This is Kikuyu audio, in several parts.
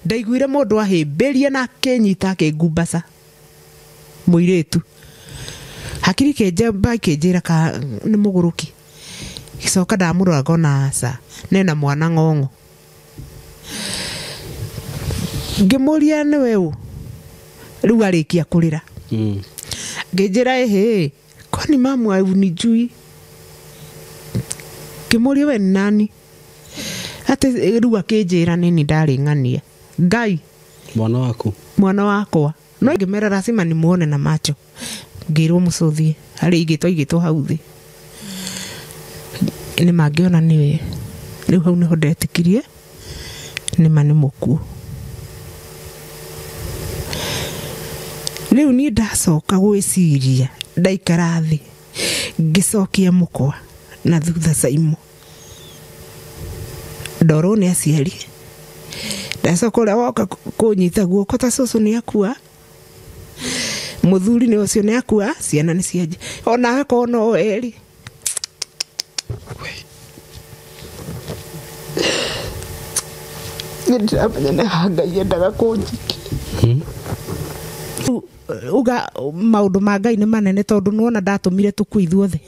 Ndaiguire mũndũ ahĩmbĩria na akĩnyita akĩngumbaca mũirĩtu. Hakiri kĩnjamba ikĩnjĩra ka nĩ mũgũrũki. Gĩcoka ndamũrora ngona aca nena mwana ng'ong'o. Ngĩmũria nĩwe ũ? Rĩu arĩkia kũrĩra. Ngĩnjĩra ĩhĩ, kwani mamu haunijui? Ngĩmũria we ni nani? Atĩ rĩu akĩnjĩra nĩni ndarĩ ng'ania. Ngai. Mwana waku? Mwana wakwa. No ngĩmera lazima nimuone na macho. Ngĩrwo mũcũthie harĩa igĩtwo igĩtwo hau thĩ. Nĩ mangĩona nĩwe. Rĩu hau nĩho ndetĩkirie nĩma nĩ mũkuũ. Rĩu niĩ ndacoka gwĩciria ndaikara thĩ ngĩcokia mũkwa na thutha Saimo. Ndorwo nĩ aciari. Ndacoka ũrĩa woka kũnyita guoko ta cũcũ nĩ akua. Mũthuri nĩ ũcio nĩ akua, ciana nĩ cianjia. Onawe korwo no erĩ. Nĩ ndĩramenya nĩ haha Ngai endaga kũnjikia. Uga maũndũ ma Ngai nĩ manene tondũ nĩwona ndatũmire tũkue ithuothe.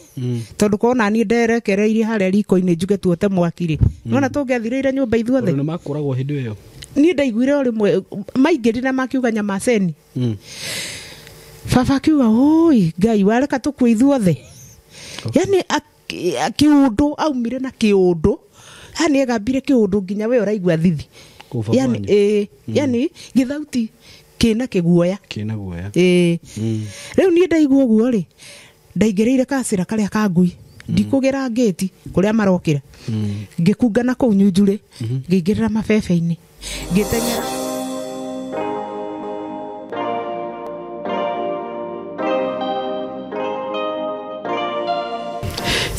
Tondũ korwo naniĩ nderekereirie harĩa riko-inĩ njuge tuote mwaki rĩ, nĩwona tũngĩathirĩire nyũmba ithuothe. Tondũ nĩ makũragwo hĩndĩ ĩyo. Niĩ ndaiguire o rĩmwe maingĩrire na makiuga nyamaceni. Baba akiuga oi Ngai wareka tũkue ithuothe. Yani kĩũndũ aumire na kĩũndũ. Yani egambire kĩũndũ nginya we ũraigua thithi. Kũu baba Yani, wanyu. yani gĩthauti kĩna kĩguoya. Kĩna guoya. Rĩu niĩ ndaigua ũguo rĩ, ndaingĩrĩire gacĩra karĩa ka ngui. Ndikũgera ngĩti kũrĩa marokĩra. Ngĩkunga na kũu nyunjurĩ, ngĩingĩrĩra mabebe-inĩ. Ngĩteng'era.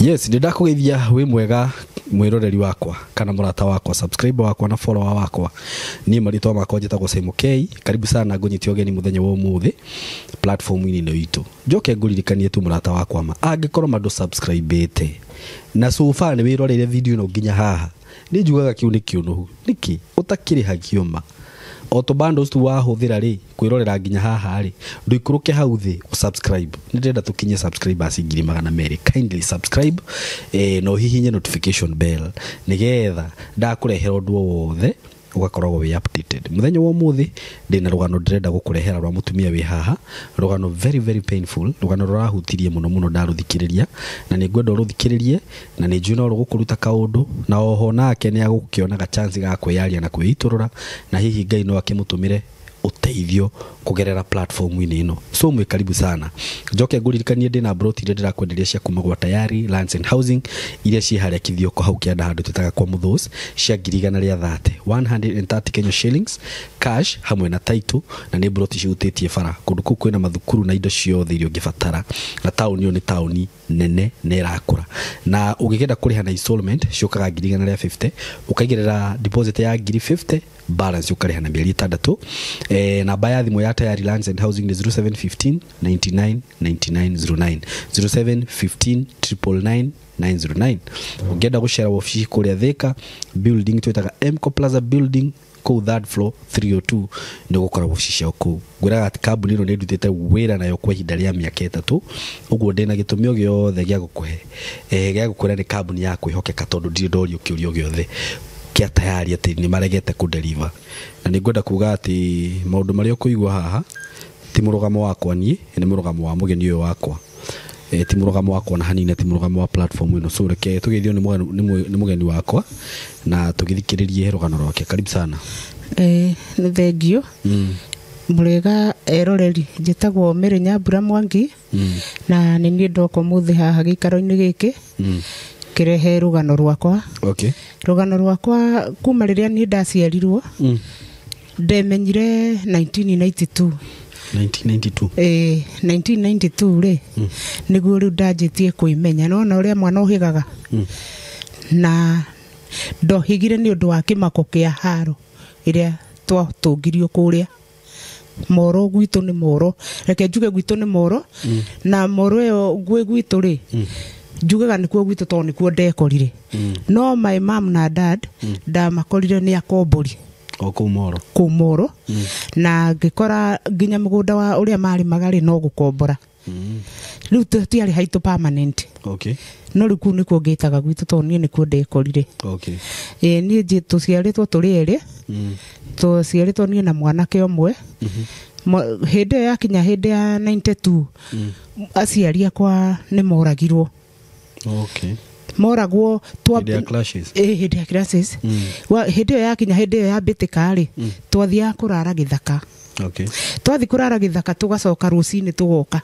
Yes, nĩ ndakũgeithia wĩ mwega mwĩroreri wakwa kana mũrata wakwa, subscriber wakwa na follower wakwa. Niĩ marĩtwa makwa njĩtagwo Saimo K. Karibu sana ngũnyite ũgeni mũthenya wa ũmũthĩ platform-inĩ ĩno itũ. Njoke ngũririkanie tu mũrata wakwa ma angĩkorwo ma ndũ subscribe-ĩte na so far nĩ wĩroreire video ĩno nginya haha, nĩ njugaga kĩu nĩ kĩũnũhu. Nĩkĩ ũtakĩrĩhagio ma? O tũ bundles tu wahũthĩra rĩ kwĩrorera nginya haha rĩ, ndũikũrũke hau thĩ ũsubscribe. Nĩ ndĩrenda tũkinye subscribers ngiri magana merĩ. Kindly subscribe, na ũhihinye notification bell nĩgetha ndakũrehera ũndũ o wothe ũgakoragwo wĩ updated. Mũthenya wa ũmũthĩ ndĩna rũgano ndĩrenda gũkũrehera rwa mũtumia wĩ haha, rũgano very very painful, rũgano rũrahutirie mũno mũno ndarũthikĩrĩria, na nĩ ngwenda ũrũthikĩrĩrie, na nĩ njũĩ no rũgũkũruta kaũndũ, na oho nake nĩ agũkĩonaga chance ga kwĩyaria na kwĩitũrũra, na hihi Ngai no akĩmũtũmĩre ũteithio kũgerera platform-inĩ ĩno. So mwĩ karibu sana. Njoke ngũririkanie ndĩna broti iria ndĩrakwenderia cia kuma gwa Tayari Lands and Housing iria ciĩ harĩa Kithioko hau kĩanda handũ twĩtaga kwa Mũthũs, cia ngiri igana rĩa thate, 130 Kenya shillings cash hamwe na title, na nĩ broti cihutĩtie bara. Kũndũ kũu kwĩna mathukuru na indo ciothe iria ũngĩbatara, na taũni ĩyo nĩ taũni nene na ĩrakũra. Na ũngĩkenda kũrĩha na installment ciũkaga ngiri igana rĩa 50, ũkaigĩrĩra deposit ya ngiri 50, balance ũkarĩha na mĩeri ĩtandatũ. Namba ya thimũ ya Tayari Lands and Housing nĩ zero seven fifteen ninety nine ninety nine zero nine, zero seven fifteen triple nine nine zero nine. Ũngĩenda gũcera wabici kũrĩa Thika building twĩtaga Emco Plaza building kũu third floor 302 nĩ ũgũkora wabici ciao kũu. Ngwĩraga atĩ kambuni ĩno nĩ ndutĩte wĩra nayo kwa ihinda rĩa mĩaka ĩtatũ, ũguo ndĩna gĩtũmi o gĩothe gĩa gũkũhe, gĩa gũkwĩra nĩ kambuni ya kwĩhokeka, tondũ ndirĩ ndorio kĩũria o gĩothe kĩa Tayari atĩ nĩ maregete kũ-deliver. Na nĩ ngwenda kuga atĩ maũndũ marĩa ũkũigua haha ti mũrũgamo wakwa niĩ, nĩ mũrũgamo wa mũgeni ũyũ wakwa. Ti mũrũgamo wakwa na hanini, ti mũrũgamo wa platform ĩno. So reke tũgeithio nĩ mũgeni wakwa na tũgĩthikĩrĩrie rũgano rwake. Karibu sana. Nĩ thengiũ. Mũrĩega eroreri, njĩtagwo Mary Nyambura Mwangi. Na nĩ niĩ ndoka ũmũthĩ haha gĩikaro-inĩ gĩkĩ. Kĩrehe rũgano rwakwa. Rũgano rwakwa kuma rĩrĩa niĩ ndaciarirwo, ndemenyire 1992. 1992. 1992 rĩ, nĩguo rĩu ndanjĩtie kwĩmenya. Nĩwona ũrĩa mwana ũhĩgaga? Na ndohĩgire nĩ ũndũ wa kĩmako kĩa haro ĩrĩa twatũngirio kũrĩa. Moro gwitũ nĩ moro, reke njuge gwitũ nĩ moro. Na moro ĩyo gwĩ gwitũ rĩ, njugaga nĩkuo gwitũ tondũ nĩkuo ndekorire. No my mom na dad ndamakorire nĩ akombori. O kũu Moro. Kũu Moro. Na ngĩkora nginya mũgũnda wa ũrĩa marĩmaga rĩ no gũkombora. Rĩu tiarĩ haitũ permanent. Okay. No rĩu kũu nĩkuo ngĩtaga gwitũ tondũ niĩ nĩkuo ndekorire. Okay. Ĩĩ niĩ tũciarĩtwo tũrĩ erĩ. Tũciarĩtwo niĩ na mwanake ũmwe. Hĩndĩ ĩyo yakinya hĩndĩ ya 92 aciari akwa nĩ moragirwo. Okay. Moragwo Hĩndĩ ya clashes. Ĩĩ, hĩndĩ ya clashes. Hĩndĩ ĩyo yakinya hĩndĩ ĩyo ya mbĩtĩka rĩ, twathiaga kũrara gĩthaka. Okay. Twathiĩ kũrara gĩthaka tũgacoka rũcinĩ tũgoka.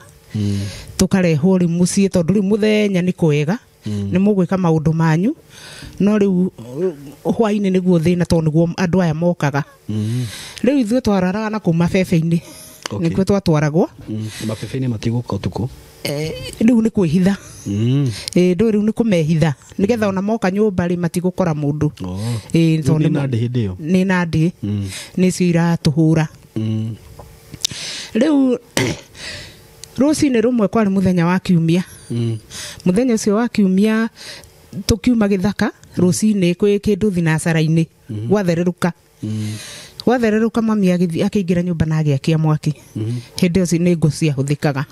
Tũkarehwo rĩu mũciĩ tondũ rĩu mũthenya nĩ kwega. Nĩ mũgwĩka maũndũ manyu no rĩu hwainĩ nĩguo thĩna tondũ nĩguo andũ aya mokaga. Rĩu ithuĩ twararaga na kũu mabebe-inĩ. Okay. Nĩkuo twatwaragwo. Mabebe-inĩ matigũka ũtukũ. Rĩu nĩ kwĩhitha. Ndũĩ rĩu nĩ kũmehitha nĩgetha ona moka nyũmba rĩ matigũkora mũndũ. Oh. Ĩĩ, tondũ Nĩ nandĩ hĩndĩ ĩyo? Nĩ nandĩ. Nĩcio iratũhũra. Rĩu rũcinĩ rũmwe kwarĩ mũthenya wa kiumia. Mũthenya ũcio wa kiumia tũkiuma gĩthaka rũcinĩ kwĩ kĩndũ thinacara-inĩ gwathererũka. Gwathererũka mami akĩingĩra nyũmba na agĩakia mwaki. Hĩndĩ ĩyo nĩ ngũ ciahũthĩkaga.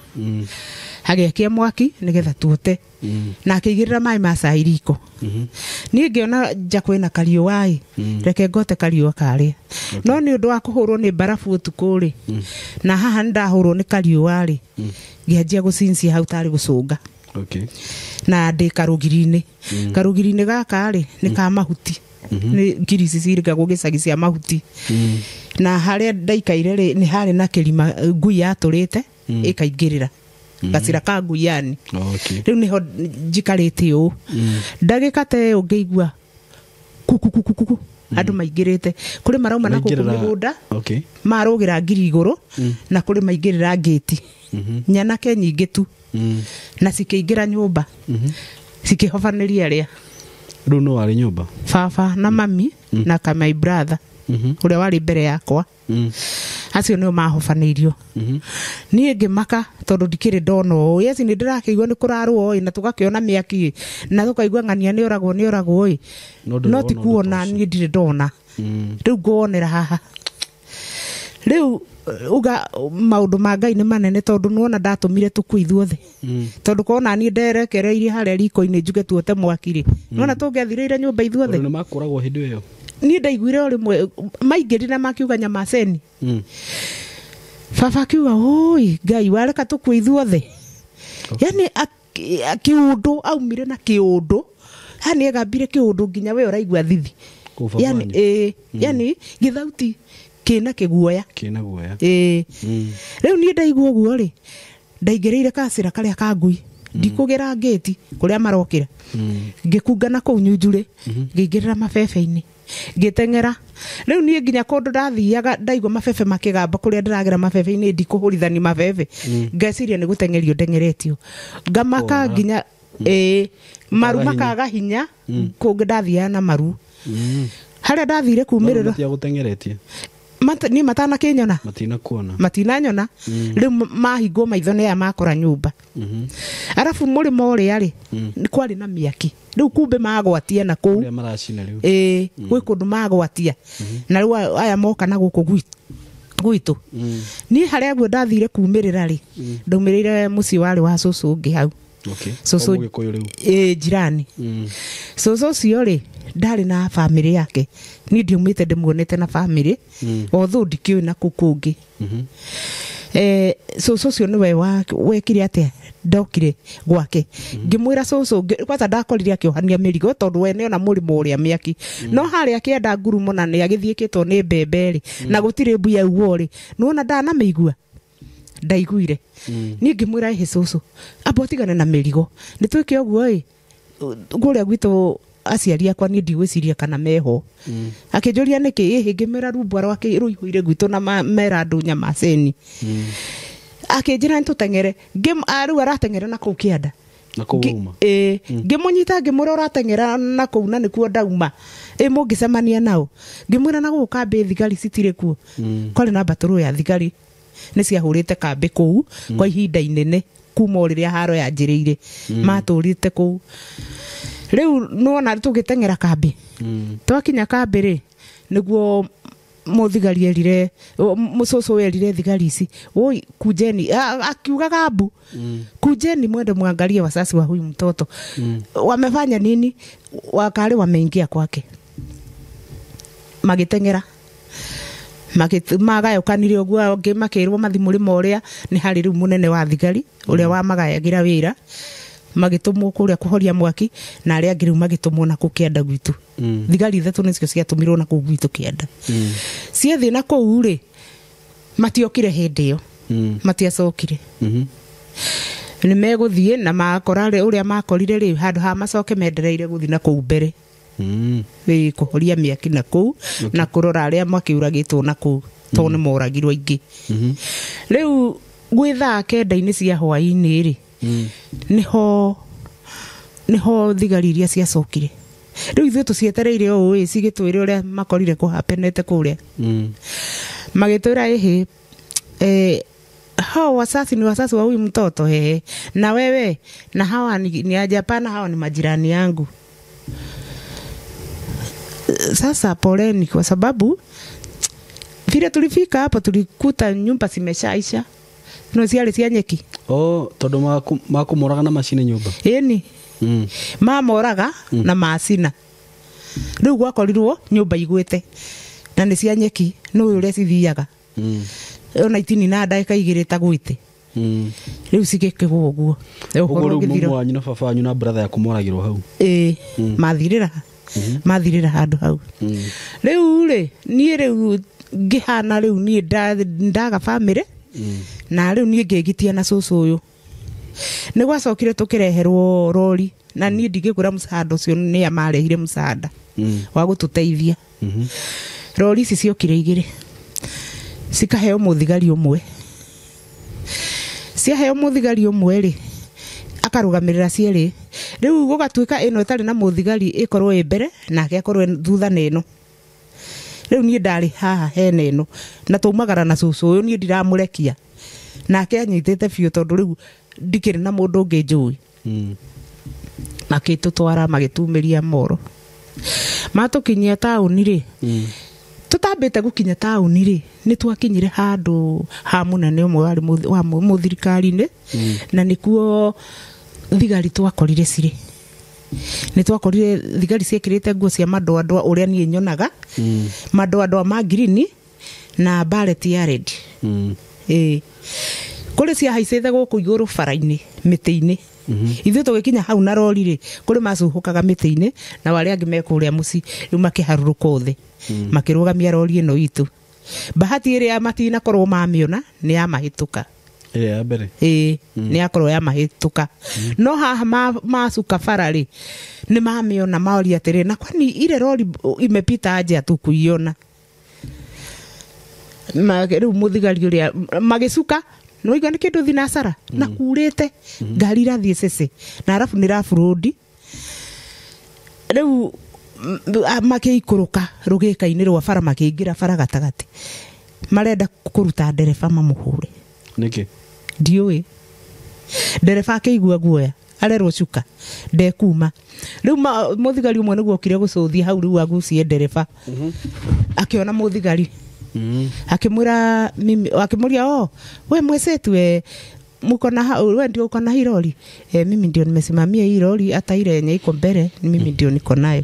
Agĩakia mwaki nĩgetha tuote. Na akĩigĩrĩra maĩ ma cai riko. Niĩ ngĩona nja kwĩna kariũa ĩ, reke ngote kariũa karĩa. No nĩ ũndũ wa kũhũrwo nĩ mbarabu ũtukũ rĩ, na haha nĩ ndahũrwo nĩ kariũa rĩ, ngĩanjia gũcincia hau tarĩ gũcũnga. Okay. Na ndĩ karũgiri-inĩ. Karũgiri-inĩ gaka rĩ, nĩ ka mahuti. Nĩ ngiri ici cirigagwo gĩcagi cia mahuti. Na harĩa ndaikaire rĩ, nĩ harĩ na kĩrima ngui yatũrĩte, ĩkaingĩrĩra. Gacĩra ka ngui yani. Okay. Rĩu nĩho njikarĩte ũũ. Ndagĩka ta ĩyo ngĩigua kukukukuku andũ maingĩrĩte. Kũrĩ marauma na gũkũ mĩgũnda. Okay. Marũgĩra ngiri igũrũ na kũrĩ maingĩrĩra ngĩti. Nyanake nyingĩ tu. Na cikĩingĩra nyũmba. Cikĩhobanĩria arĩa. Rĩu no warĩ nyũmba? Baba na mami na ka my brother ũrĩa warĩ mbere yakwa. Acio nĩo mahobanĩirio. Niĩ ngĩmaka tondũ ndikĩrĩ ndona ũũ. Yes, nĩ ndĩrakĩigua nĩ kũrarũo ĩ, na tũgakĩona mĩaki ĩ, na tũkaigua ng'ania nĩ oragwo nĩ oragwo ĩ. No ndũrĩ No ti wona ũndũ kuona ta ũcio. niĩ ndirĩ ndona. Rĩu nguonera haha. Rĩu uga maũndũ ma Ngai nĩ manene tondũ nĩwona ndatũmire tũkue ithuothe. Tondũ kona niĩ nderekereirie harĩa riko-inĩ njuge tuote mwaki rĩ. Nĩwona tũngĩathirĩire nyũmba ithuothe. Tondũ nĩ makũragwo hĩndĩ ĩyo. Niĩ ndaiguire o rĩmwe maingĩrire na makiuga nyamaceni. Baba akiuga oi Ngai wareka tũkue ithuothe. Yani kĩũndũ aumire na kĩũndũ. Yani egambire kĩũndũ nginya we ũraigua thithi. Kũu baba Yani, wanyu? yani gĩthauti kĩna kĩguoya. Kĩna guoya. Rĩu niĩ ndaigua ũguo rĩ, ndaingĩrĩire gacĩra karĩa ka ngui. Ndikũgera ngĩti kũrĩa marokĩra. Ngĩkunga na kũu nyunjurĩ, ngĩingĩrĩra mabebe-inĩ. Ngĩteng'era. Rĩu niĩ nginya kũndũ ndathiaga ndaigua mabebe makĩgamba kũrĩa ndĩragera mabebe-inĩ ndikũhũrithania mabebe. Ngeciria nĩ gũteng'erio ndeng'eretio. Ngamaka nginya maru Makaga hinya. makaga hinya kũngĩ ndathiaga na maru. Harĩa ndathire kumĩrĩra. Maru matiagũteng'eretie? Niĩ matanakĩnyona. Matinakuona. Matinanyona. Rĩu mahingwo maitho nĩ aya makora nyũmba. Arabu mũrĩmo ũrĩa rĩ, nĩ kwarĩ na mĩaki. Rĩu kumbe magwatia na kũu. Kũrĩa maracina rĩu. Ĩĩ, gwĩ kũndũ magwatia. Na rĩu aya moka na gũkũ gwitũ. Niĩ harĩa guo ndathire kumĩrĩra rĩ, ndaumĩrĩire mũciĩ warĩ wa cũcũ ũngĩ hau. Okay. Cũcũ O Mũgĩkũyũ rĩu. Ĩĩ, jirani. Cũcũ ũcio rĩ, ndarĩ na bamĩrĩ yake. Niĩ ndiumĩte ndĩmuonete na bamĩrĩ. Although ndikĩũĩ na kũu kũngĩ. Cũcũ ũcio nĩwe wekire atĩa? Ndokire gwake. Ngĩmwĩra cũcũ, kwanza ndakorire akĩohania mĩrigo tondũ we nĩona mũrĩmo ũrĩa mĩaki. No harĩa akĩenda ngurumo na nĩ agĩthiĩkĩtwo nĩ mbembe rĩ, na gũtirĩ mbui yaugwo rĩ, nĩwona ndanamĩigua? Ndaiguire. Niĩ ngĩmwĩra ĩhĩ cũcũ, amba ũtigane na mĩrigo. Nĩ twĩke ũguo ĩ, kũrĩa gwitũ aciari akwa niĩ ndigwĩciria kana meho. Akĩnjũria nĩkĩ, ĩhĩ ngĩmwĩra rumbwa rwake rũihũire gwitũ na mera andũ nyamaceni. Akĩnjĩra nĩtũteng'ere. Rĩu arateng'era na kũu kĩanda. Na kũu wauma? Ĩĩ. Ngĩmũnyita ngĩmwĩra ũrateng'era na kũu na nĩkuo ndauma. Ĩ mũngĩcemania nao. Ngĩmwĩra na gũkũ kambĩ thigari citirĩ kuo. Kwarĩ na mbatũrũ ya thigari. Nĩ ciahũrĩte kambĩ kũu kwa ihinda inene kuma o rĩrĩa haro yanjĩrĩire. Matũrĩte kũu. Rĩu nĩwona tũgĩteng'era kambĩ. Twakinya kambĩ rĩ, nĩguo Muthigari erire mucucu erire thigari ici woi kujeni akiugaga mbu kujeni mwende mwangalie wasasi wa huyu mtoto wamefanya nini wakale wameingia kwake magiteng'era magayũkanire ũguo angĩ makĩrwo mathi mũrĩmo ũrĩa nĩ harĩ rĩu mũnene wa thigari ũrĩa wamagayagĩra wĩra magĩtũmwo kũrĩa kũhoria mwaki na arĩa angĩ rĩu magĩtũmwo na kũu kĩanda gwitũ. Thigari ithatũ nĩcio ciatũmirwo na kũu gwitũ kĩanda. Ciathiĩ na kũu rĩ matiokire hĩndĩ ĩyo matiacokire. Nĩ megũthiĩ na makora ũrĩa makorire rĩ handũ ha macoke mendereire gũthiĩ na kũu mbere. Ĩ kũhoria mĩaki na kũu na kũrora arĩa makĩũragĩtwo na kũu tondũ nĩ moragirwo aingĩ. Rĩu gwĩ thaa kenda-inĩ cia hwaĩ-inĩ rĩ niho thigari iria ciacokire. Rĩu ithuĩ tũcietereire ũũ ĩ cigĩtwĩre ũrĩa makorire kũhapenete kũrĩa. Magĩtwĩra ĩhĩ hao wasasi ni wasasi wa huyu mtoto hehe na wewe na hawa ni aje hapana hawa ni majirani yangu. Sasa poleni kwa sababu vile tulifika hapo tulikuta nyumba zimeshaisha. No ciarĩ cia nyeki. Oh, tondu makumoraga na macini nyumba. Ĩni. Mamoraga na macina. Rĩu gwakorirwo nyumba igwĩte na nĩ cia nyeki nĩ ũrĩa cithiaga. Ona itini na ndagĩka igĩrĩ ta gwĩte. Rĩu cigĩkĩgwo ũguo. Ũguo rĩu mamu wanyu na baba wanyu na brother yaku moragirwo hau. Ĩĩ, mathirĩra. Mathirĩra handũ hau. Rĩu rĩ niĩ rĩu ngĩhana rĩu niĩ ndaga family. Na rĩu niĩ ngĩgitia na cũcũ ũyũ. Nĩ gwacokire tũkĩreherwo rori na niĩ ndingĩkwĩra mũcanda ũcio nĩ marehire mũcanda wa gũtũteithia. Rori ici ciokire igĩrĩ cikaheo mũthigari ũmwe. Ciaheo mũthigari ũmwe rĩ akarũgamĩrĩra cierĩ. Rĩu gũgatuĩka ĩno ĩtarĩ na mũthigari ĩkorwo ĩ mbere nake akorwo thutha na ĩno. Rĩu niĩ ndarĩ haha hena ĩno na twaumagara na cũcũ ũyũ niĩ ndiramũrekia nake anyitĩte biũ tondũ rĩu ndikĩrĩ na mũndũ ũngĩ njũĩ. Makĩtũtwara magĩtumĩria moro matũkinyia taũni rĩ tũtambĩte gũkinya taũni rĩ nĩ twakinyire handũ ha mũnene ũmwe warĩ wa mũthirikari-inĩ na nĩkuo thigari twakorire cirĩ. Nĩ twakorire thigari ciĩkĩrĩte nguo cia madoadoa ũrĩa niĩ nyonaga madoadoa ma ngirini na bareti ya red. Ĩĩ kũrĩ ciahaicĩte gũkũ igũrũ bara-inĩ mĩtĩ-inĩ. Ithuĩ tũgĩkinya hau na rori rĩ kũrĩ macuhũkaga mĩtĩ-inĩ na arĩa angĩ me kũrĩa mũciĩ rĩu makĩharũrũka othe makĩrũgamia rori ĩno itũ. Bahati ĩrĩa matinakorwo mamĩona nĩ yamahĩtũka. Ĩrĩa ya mbere. Ĩĩ nĩ yakorwo yamahĩtũka. No haha macuka bara rĩ nĩ mamĩona maoria atĩrĩ na kwani ile rori imepita aje hatukuiona. Rĩu mũthigari ũrĩa magĩcuka nĩwaigua nĩ kĩndũ thinacara na kurĩte ngari irathiĩ cece na arabu nĩ rough road. Rĩu makĩikũrũka rũgĩka-inĩ rwa bara makĩingĩra bara gatagatĩ marenda kũruta ndereba mamũhũre. Nĩkĩ? Ndiũĩ. Ndereba akĩigua guoya arerwo cuka ndekuma. Rĩu mũthigari ũmwe nĩguo okire gũcũthia hau rĩu agucie ndereba akĩona mũthigari akĩmwĩra mimi akĩmũria oh we mwesetu we muko na wewe ndio uko na hii lori. Mimi ndio nimesimamia hii lori hata ile yenye iko mbele mimi ndio niko nayo.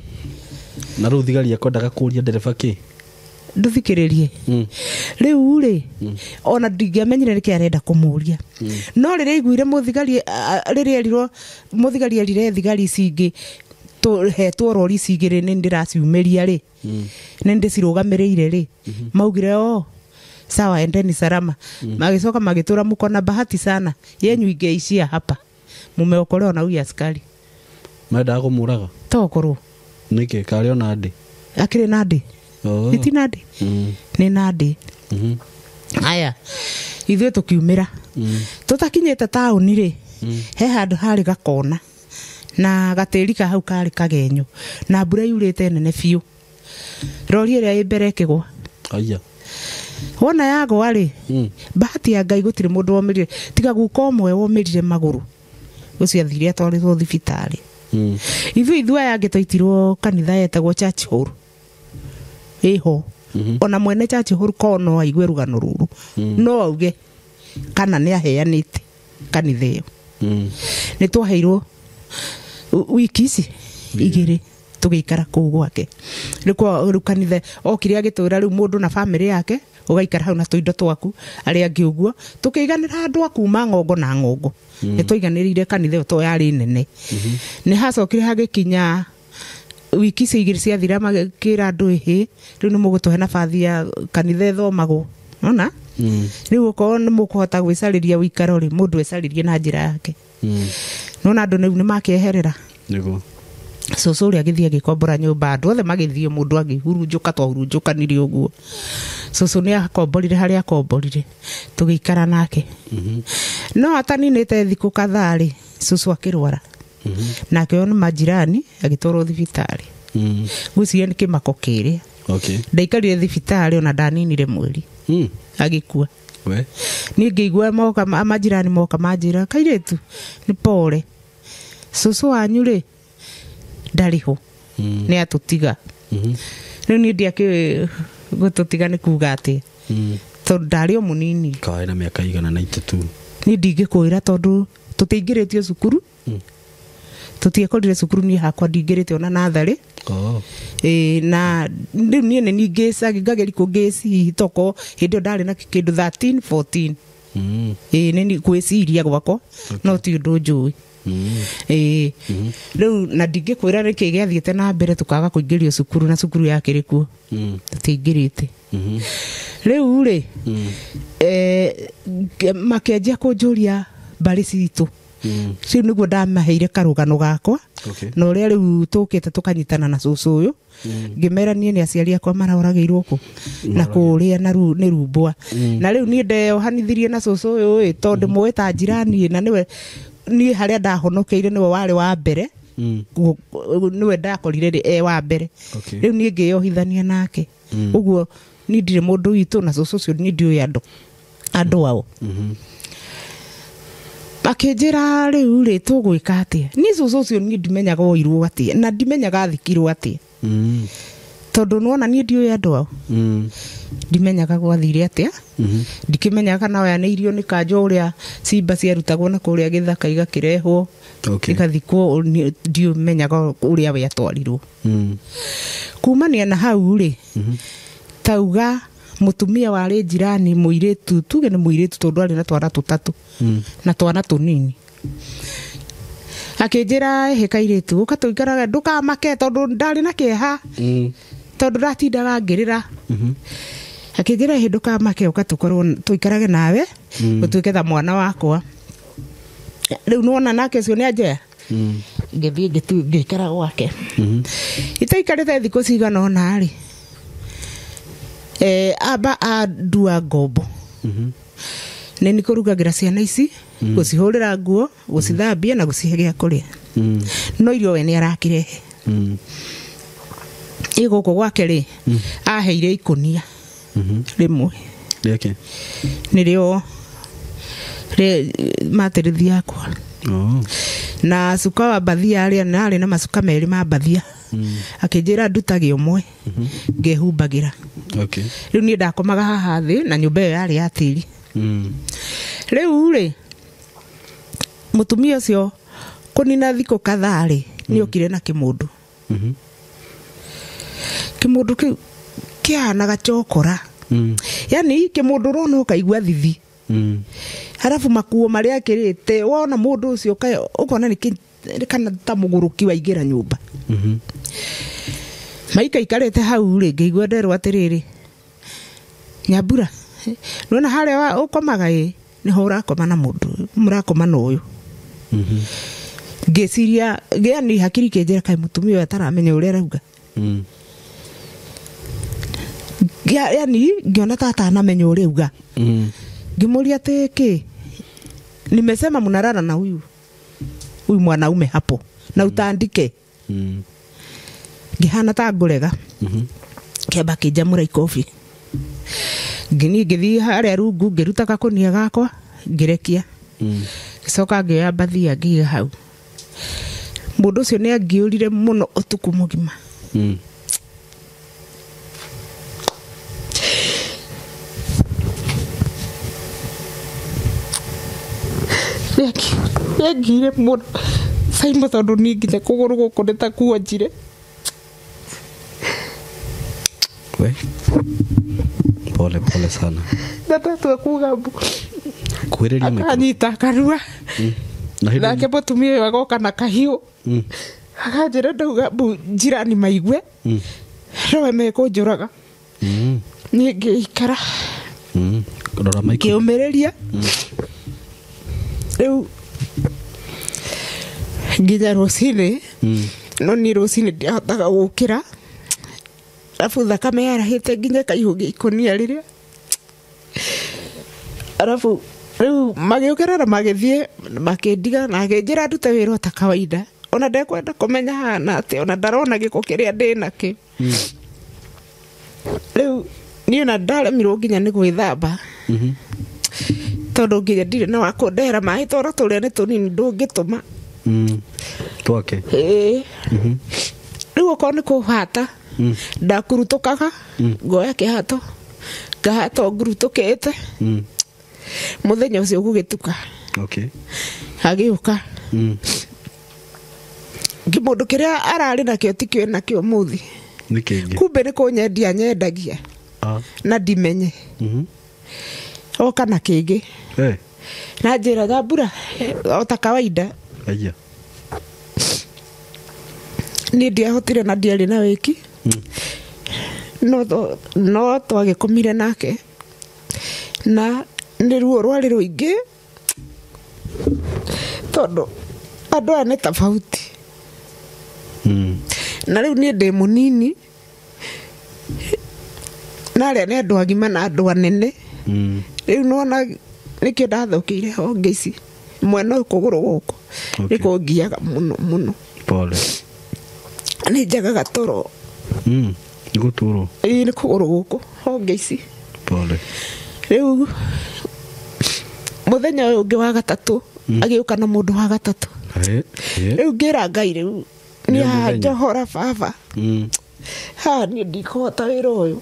Na rĩu thigari akwendaga kũria ndereba kĩ? Nduthikĩrĩrie. Rĩu rĩ ona ndingĩamenyire nĩkĩ arenda kũmũria. No rĩrĩa aiguire mũthigari rĩrĩa erirwo mũthigari erire thigari ici ingĩ hetwo rori ici igĩrĩ nĩ ndĩraciumĩria rĩ nĩ ndĩcirũgamĩrĩire rĩ maugire oh sawa endeni salama. Magĩcoka magĩtũra muko na bahati sana yenyu ingeishia hapa mumeokolewa na huyu askari. Mendaga kũmũraga? Tokorwo. Nĩkĩ karĩ ona ndĩ? Akĩrĩ na ndĩ. Iti na ndĩ. Nĩ na ndĩ. Aya ithuĩ tũkiumĩra tũtakinyĩte taũni rĩ he handũ harĩ gakona na gatĩri ka hau karĩ kagenyo na mbura yurĩte nene biũ. Rori ĩrĩa ĩ mbere ĩkĩgwa. Aya. Wona yagwa rĩ bahati ya Ngai gũtirĩ mũndũ womĩrire tiga guka ũmwe womĩrire magũrũ ũcio athire atwarĩtwo thibitarĩ. Ithuĩ aya angĩ twaitirwo kanitha yetagwo Church Hall ĩho Ona mwene Church Hall ko no aigue rugano ruru. No auge kana nĩ aheanĩte kanitha ĩyo. Nĩ twaheirwo wiki ici igĩrĩ tũgĩikara kũu gwake. Rĩu kanitha okire agĩtwĩra rĩu mũndũ na bamĩrĩ yake ũgaikara hau na tũindo twaku arĩa angĩ ũguo tũkĩiganĩra andũ a kuma ng'ongo na ng'ongo. Nĩ twaiganĩrĩire kanitha ĩyo to yarĩ nene. Nĩ hacokire hagĩkinya wiki icio igĩrĩ ciathira magĩkĩra andũ ĩhĩ rĩu nĩ mũgũtũhe nabathi ya kanitha ĩthomagwo. Nona? Rĩu okorwo nĩ mũkũhota gwĩcarĩria ũikaro rĩ mũndũ ecarĩrie na njĩra yake. Nona andũ rĩu nĩ makĩeherera. Nĩguo. Cũcũ ũrĩa agĩthiĩ agĩkombora nyũmba andũ othe magĩthiĩ mũndũ agĩhurunjũka twahurunjũkanire ũguo. Cũcũ nĩ akomborire harĩa akomborire tũgĩikara nake. No ataninĩte thikũ kadhaa rĩ cũcũ akĩrwara. Nake ũyũ nĩ majirani agĩtwarwo thibitarĩ. Ngwĩciria nĩ kĩmako kĩrĩa. Okay. Ndaikarire thibitarĩ ona ndaninire mweri. Agĩkua. We. Niĩ ngĩigua moka majirani moka manjĩra kairĩtu nĩ pore. Cũcũ wanyu rĩ ndarĩ ho. Nĩ atũtiga. Rĩu niĩ ndiakĩũĩ gũtũtiga nĩ kuga atĩa. Tondũ ndarĩ o mũnini. Kaĩ na mĩaka igana na 92. Niĩ ndingĩkwĩra tondũ tũtiaingĩrĩtio cukuru. Tũtiakorire cukuru niĩ hakwa ndingĩrĩte ona natharĩ. Na rĩu niĩ nĩ ngĩcagi ngageria kũngĩcihi toko hĩndĩ ĩyo ndarĩ na kĩndũ 13 14. Nĩ gwĩciria gwakwa no ti ũndũ njũĩ. Rĩu na ndingĩkwĩra nĩkĩ gĩathiĩte na mbere tũkaga kũingĩrio cukuru na cukuru yakĩrĩ kuo. Tũtiaingĩrĩte. Rĩu rĩ makĩanjia kũnjũria mbarĩ citũ. Rĩu nĩguo ndamaheire karũgano gakwa. Na ũrĩa rĩu tũkĩte tũkanyitana na cũcũ ũyũ. Ngĩmera niĩ nĩ aciari akwa maroragĩirwo kũ na kũrĩa na nĩ rumbwa. Na rĩu niĩ ndeyohanithirie na cũcũ ũyũ ĩ tondũ ndĩmũĩ ta njirani na nĩwe niĩ harĩa ndahonokeire nĩwe warĩ wa mbere. Nĩwe ndakorire rĩ e wa mbere. Rĩu niĩ ngĩyohithania nake. Ũguo niĩ ndirĩ mũndũ witũ na cũcũ ũcio niĩ ndiũĩ andũ ao. Akĩnjĩra rĩu rĩ tũgwĩka atĩa. Niĩ cũcũ ũcio niĩ ndimenyaga oirwo atĩa na ndimenyaga athikirwo atĩa. Tondũ nĩwona niĩ ndiũĩ andũ ao. Ndimenyaga gwathire atĩa. Ndikĩmenyaga kana oyanĩirio nĩ kanjũ ũrĩa cimba ciarutagwo na kũrĩa gĩthaka igakĩrehwo. Igathikwo ndiũmenyaga ũrĩa we atwarirwo. Kumania na hau rĩ tauga mũtumia warĩ njirani mũirĩtu tuge nĩ mũirĩtu tondũ arĩ na twana tũtatũ na twana tũnini. Akĩnjĩra ĩhĩ kairĩtu ũka tũikaraga ndũkamake tondũ ndarĩ na kĩeha. Tondũ ndatindaga ngĩrĩra. Akĩnjĩra ĩhĩ ndũkamake ũka tũkorwo tũikarage nawe ũtuĩke ta mwana wakwa. Rĩu nĩwona nake ũcio nĩ anjoya. Ngĩthiĩ ngĩikara gwake. Itaikarĩte thikũ cigana ũna rĩ aba andua ngombo. Nĩ nĩ kũrugagĩra ciana ici gũcihũrĩra nguo gũcithambia na gũcihe gĩa kũrĩa. No irio we nĩ arakĩrehe. Ĩ gũkũ gwake rĩ aheire ikũnia rĩmwe. Rĩake? Nĩrĩo matĩrĩthi yakwa. Na cuka wa mbathia arĩa narĩ na macuka merĩ ma mbathia. Akĩnjĩra ndutage ũmwe ngehumbagĩra. Rĩu niĩ ndakomaga haha thĩ na nyũmba ĩyo yarĩ ya tĩri. Rĩu rĩ mũtumia ũcio kũnina thikũ kadhaa rĩ nĩ okire na kĩmũndũ. Kĩmũndũ kĩu kĩahanaga chokora. Yaani kĩmũndũ ũrona ũkaigua thithi. Halafu makuo marĩa akĩrĩte wona mũndũ ũcio ũkona nĩ kana ta mũgũrũki waingĩra nyũmba. Maikaikarĩte hau rĩ ngĩigua nderwo atĩrĩrĩ Nyambura nĩwona harĩa ũkomaga ĩ nĩho ũrakoma na mũndũ mũrakoma na ũyũ. Ngĩciria yani hakiri kĩnjĩra kaĩ mũtumia ũyũ ataramenya ũrĩa arauga. Yani ngĩona ta atanamenya ũrĩa auga. Ngĩmũria atĩ kĩ nimesema mnalala na huyu mwanaume hapo na utandike. Ngĩhana ta ngũrega. Kĩamba kĩnjamũra ikobi. Ngĩniĩ ngĩthiĩ harĩa rungu ngĩruta gakũnia gakwa ngĩrekia. Ngĩcoka ngĩoya mbathia ngĩiga hau. Mũndũ ũcio nĩ angĩũrire mũno ũtukũ mũgima. Yangire mũno Simon tondũ niĩ nginya kũgũrũ gũkũ nĩ ta kuonjire. We. Pole pole sana. Na ndatua kuga mbu. Kuhĩrĩria maitũ. Akanyita kanua. Na hĩndĩ Nake mũtumia ũyũ agoka na kahiũ. Akanjĩra ndauga mbu njirani maigue. Nowe mekũnjũraga. Niĩ ngĩikara. Rora maiko. Ngĩũmĩrĩria. Rĩu nginya rũcinĩ. No niĩ rũcinĩ ndiahotaga gũkĩra. Arabu thakame yarahĩte nginya ĩkaihũgia ikũnia rĩrĩa. Arabu rĩu magĩũkĩra na magĩthiĩ makĩndiga na akĩnjĩra ndute wĩra o ta kawaida. Ona ndekwenda kũmenya hana atĩa, ona ndarona gĩko kĩrĩa ndĩnakĩo. Rĩu niĩ ona ndaremirwo nginya nĩ gwĩthamba. Tondũ nginya ndirĩ na wa kũndehera maĩ toro tũrĩa nĩ tũnini ndũngĩtũma. Twake. Ĩĩ. Rĩu okorwo nĩ kũhata ndakurutũkaga ngoya kĩhato ngahata ngurutũkĩte. Mũthenya ũcio gũgĩtuka. Okay. Agĩũka. Kĩmũndũ kĩrĩa ararĩ nakĩo tikĩo nakĩo ũmũthĩ. Nĩ kĩngĩ. Kumbe nĩ kũnyendia nyendagia. Na ndimenye. Oka na kĩngĩ. Na njĩra Nyambura o ta kawaida. Aya. Niĩ ndiahotire na ndiarĩ na wĩki. No twagĩkomire nake. Na nĩ ruo rwarĩ rũingĩ tondũ andũ aya nĩ tofauti. Na rĩu niĩ ndĩ mũnini na arĩa nĩ andũ agima na andũ anene. Rĩu nĩwona nĩkĩo ndathũkĩire honge ici mwena ũyũ kũgũrũ gũkũ nĩ kũngiaga mũno mũno. Pole. Nĩ njagaga toro. Nĩ gũturwo. Ĩĩ nĩ kũgũrũ gũkũ honge ici. Pole. Rĩu mũthenya ũyũ ũngĩ wa gatatũ agĩũka na mũndũ wa gatatũ. Rĩu ngĩra Ngai rĩu nĩ haha njohora baba. Haha niĩ ndikũhota wĩra ũyũ.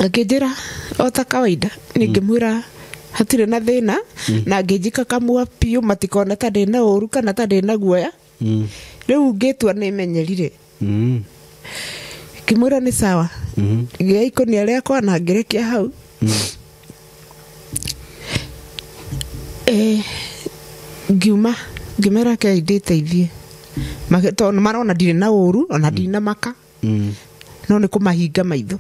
Akĩnjĩra o ta kawaida niĩ ngĩmwĩra hatirĩ na thĩna na ngĩnjika kamua biũ matikone ta ndĩna ũru kana ta ndĩna guoya. Rĩu ngĩtua nĩ menyerire. Ngĩmwĩra nĩ sawa. Ngĩoya ikũnia rĩakwa na ngĩrekia hau. Ngiuma ngĩmera kei ndĩteithie. Tondũ marona ndirĩ na ũru ona ndina maka. No nĩ kũmahinga maitho.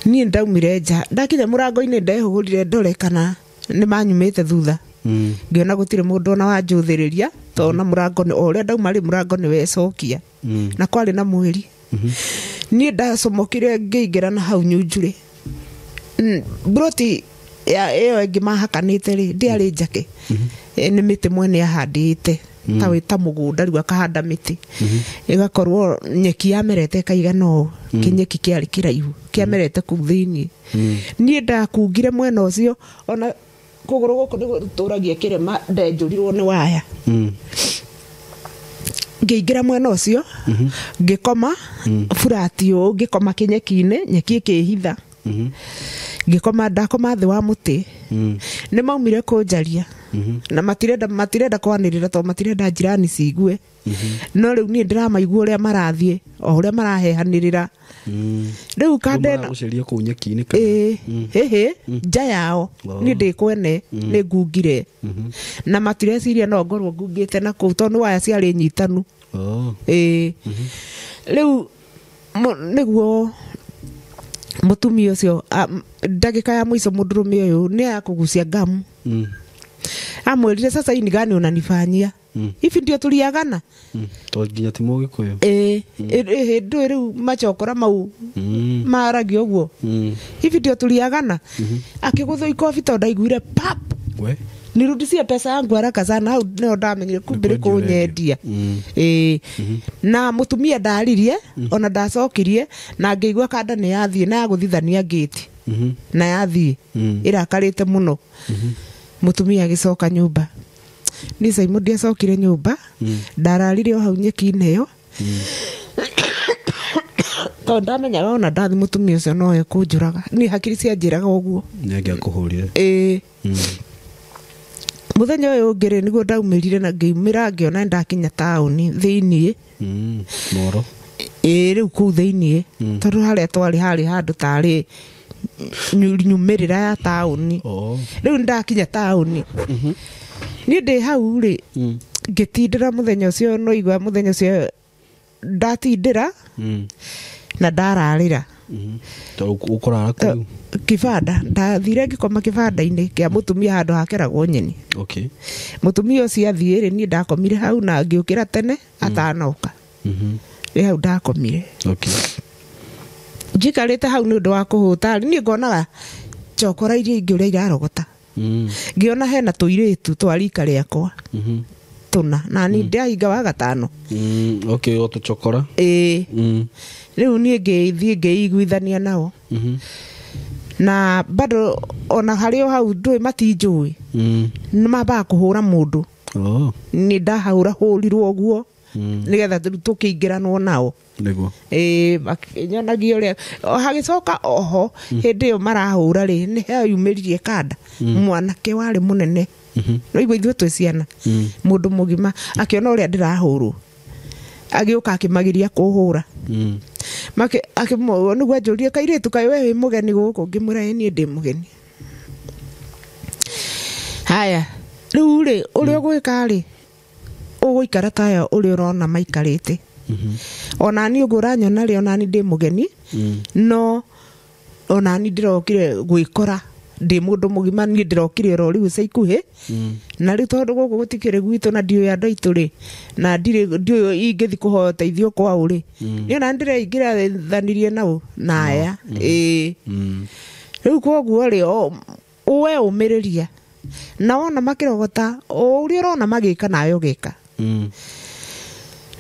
Niĩ ndaumire nja ndakinya mũrango-inĩ ndehũgũrire ndore kana nĩ manyumĩte thutha. Ngĩona gũtirĩ mũndũ ona wanjũthĩrĩria tondũ na mũrango o ũrĩa ndauma rĩ mũrango nĩ wecokia. Na kwarĩ na mweri. Niĩ ndacomokire ngĩingĩra na hau nyunjurĩ. Mburoti ĩyo ĩngĩ mahakanĩte rĩ ndĩarĩ njake. Nĩ mĩtĩ mwene ahandĩte. Ta wĩ ta mũgũnda rĩu akahanda mĩtĩ. Ĩgakorwo nyeki yamerete ĩkaigana ũũ. Kĩnyeki kĩarĩ kĩraihu kĩamerete kũu thĩiniĩ. Niĩ ndakungire mwena ũcio ona kũgũrũ gũkũ nĩ gũtũragia kĩrema ndenjũrirwo nĩ waya. Ngĩingĩra mwena ũcio ngĩkoma burati ũũ ngĩkoma kĩnyeki-inĩ nyeki ĩkĩhitha. Ngĩkoma ndakoma thĩ wa mũtĩ. Nĩ maumire kũnjaria. Na matirenda kwanĩrĩra tondũ matirenda njirani ciigue. No rĩu niĩ ndĩramaigua ũrĩa marathiĩ o ũrĩa marahehanĩrĩra. Rĩu kandena gũceria kũu nyeki-inĩ kana? Ĩĩ nja yao niĩ ndĩ kwene nĩ ngungire. Na matireciria no ngorwo ngungĩte na kũu tondũ waya ciarĩ nyitanu. Ĩĩ. Rĩu nĩguo mũtumia ũcio ndagĩka ya mũico mũndũrũme ũyũ nĩ akũgucia ngamu. Amwĩrire sasa hii ni gani unanifanyia? Hivi ndio tuliagana? To nginya ti mũgĩkũyũ. Ĩĩ ndũĩ rĩu macokora mau maragia ũguo. Hivi ndio tuliagana? Akĩgũthwo ikobi tondũ ndaiguire pap. We. Nirudishie pesa yangu haraka sana hau nĩho ndamenyire kumbe nĩ kũnyendia. Ĩĩ. Na mũtumia ndaririe ona ndacokirie na ngĩigua kanda nĩ yathiĩ na yagũthithania ngĩti. Na yathiĩ ĩrakarĩte mũno. Mũtumia agĩcoka nyũmba. Niĩ Simon ndiacokire nyũmba. Ndararire o hau nyeki-inĩ ĩyo. Tondũ ndamenyaga ona ndathi mũtumia ũcio no ekũnjũraga. Niĩ hakiri cianjĩraga ũguo. Nĩ angĩakũhũrire. Ĩĩ. Muthenya ũyũ ũngĩ rĩ nĩguo ndaumĩrire na ngĩumĩra ngĩona ndakinya taũni thĩiniĩ. Moro. Ĩĩ rĩu kũu thĩiniĩ tondũ harĩa twarĩ harĩ handũ tarĩ nyumĩrĩra ya taũni. Rĩu ndakinya taũni. Niĩ ndĩ hau rĩ ngĩtindĩra mũthenya ũcio no igua mũthenya ũcio ndatindĩra na ndararĩra. Ũkũrara kũu? Kibanda ndathire ngĩkoma kibanda-inĩ kĩa mũtumia handũ hakeragwo nyeni. Okay. Mũtumia ũcio athiĩ rĩ niĩ ndakomire hau na ngĩũkĩra tene atanoka. Rĩ hau ndakomire. Okay. Njikarĩte hau nĩ ũndũ wa kũhũta niĩ ngonaga chokora iria ingĩ ũrĩa irarogota. Ngĩona hena tũirĩtu twa rika rĩakwa. Tũna na niĩ ndahinga wa gatano. Okay, o tũchokora. Ĩĩ. Rĩu niĩ ngĩthiĩ ngĩiguithania nao. Na bado ona harĩ o hau ndũĩ matinjũĩ. Nĩ mambaga kũhũra mũndũ. Nĩ ndahũrahũrirwo ũguo nĩgetha tũkĩingĩranwo nao. Nĩguo. Ĩĩ makĩnyonagia ũrĩa hagĩcoka oho hĩndĩ ĩyo marahũra rĩ nĩ heyumĩririe kanda mwanake warĩ mũnene. No igua ithuĩ twĩ ciana. Mũndũ mũgima akĩona ũrĩa ndĩrahũrwo agĩũka akĩmagiria kũhũra. Nĩguo anjũrie kairĩtu kaĩ we wĩ mũgeni gũkũ ngĩmwĩra ĩ niĩ ndĩ mũgeni. Haya rĩu rĩ ũrĩa ũgwĩka rĩ ũgũikara taya ũrĩa ũrona maikarĩte. Ona niĩ ũguo ũranyona rĩ ona niĩ ndĩ mũgeni no ona niĩ ndĩrokire gwĩkora ndĩ mũndũ mũgima niĩ ndĩrokire oro rĩu ica ikuhĩ. Na rĩu tondũ gũkũ gũtikĩrĩ gwitũ na ndiũĩ andũ aitũ rĩ na ndiũĩ ingĩthiĩ kũhoya ũteithio kwao rĩ niĩ ona ndĩreingĩrithanirie nao na aya. Ĩĩ. Rĩu koguo rĩ we ũmĩrĩria na wona makĩrogota o ũrĩa ũrona magĩka nawe ũgeka.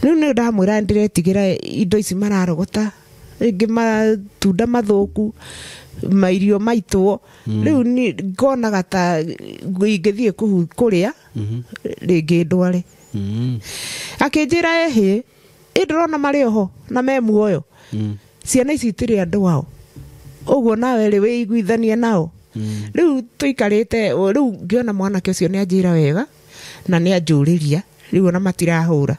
Rĩu nĩ ndamwĩra ndĩretigĩra indo ici mararogota rĩngĩ matunda mathũku mairio maitwo. Rĩu ngonaga ta ingĩthiĩ kũrĩa rĩngĩ ndware. Akĩnjĩra ĩhĩ ĩ ndĩrona marĩ oho na me muoyo. Ciana ici itirĩ andũ ao ũguo nawe rĩ wĩiguithanie nao. Rĩu tũikarĩte rĩu ngĩona mwanake ũcio nĩ anjĩra wega na nĩ anjũrĩria rĩu ona matirahũra.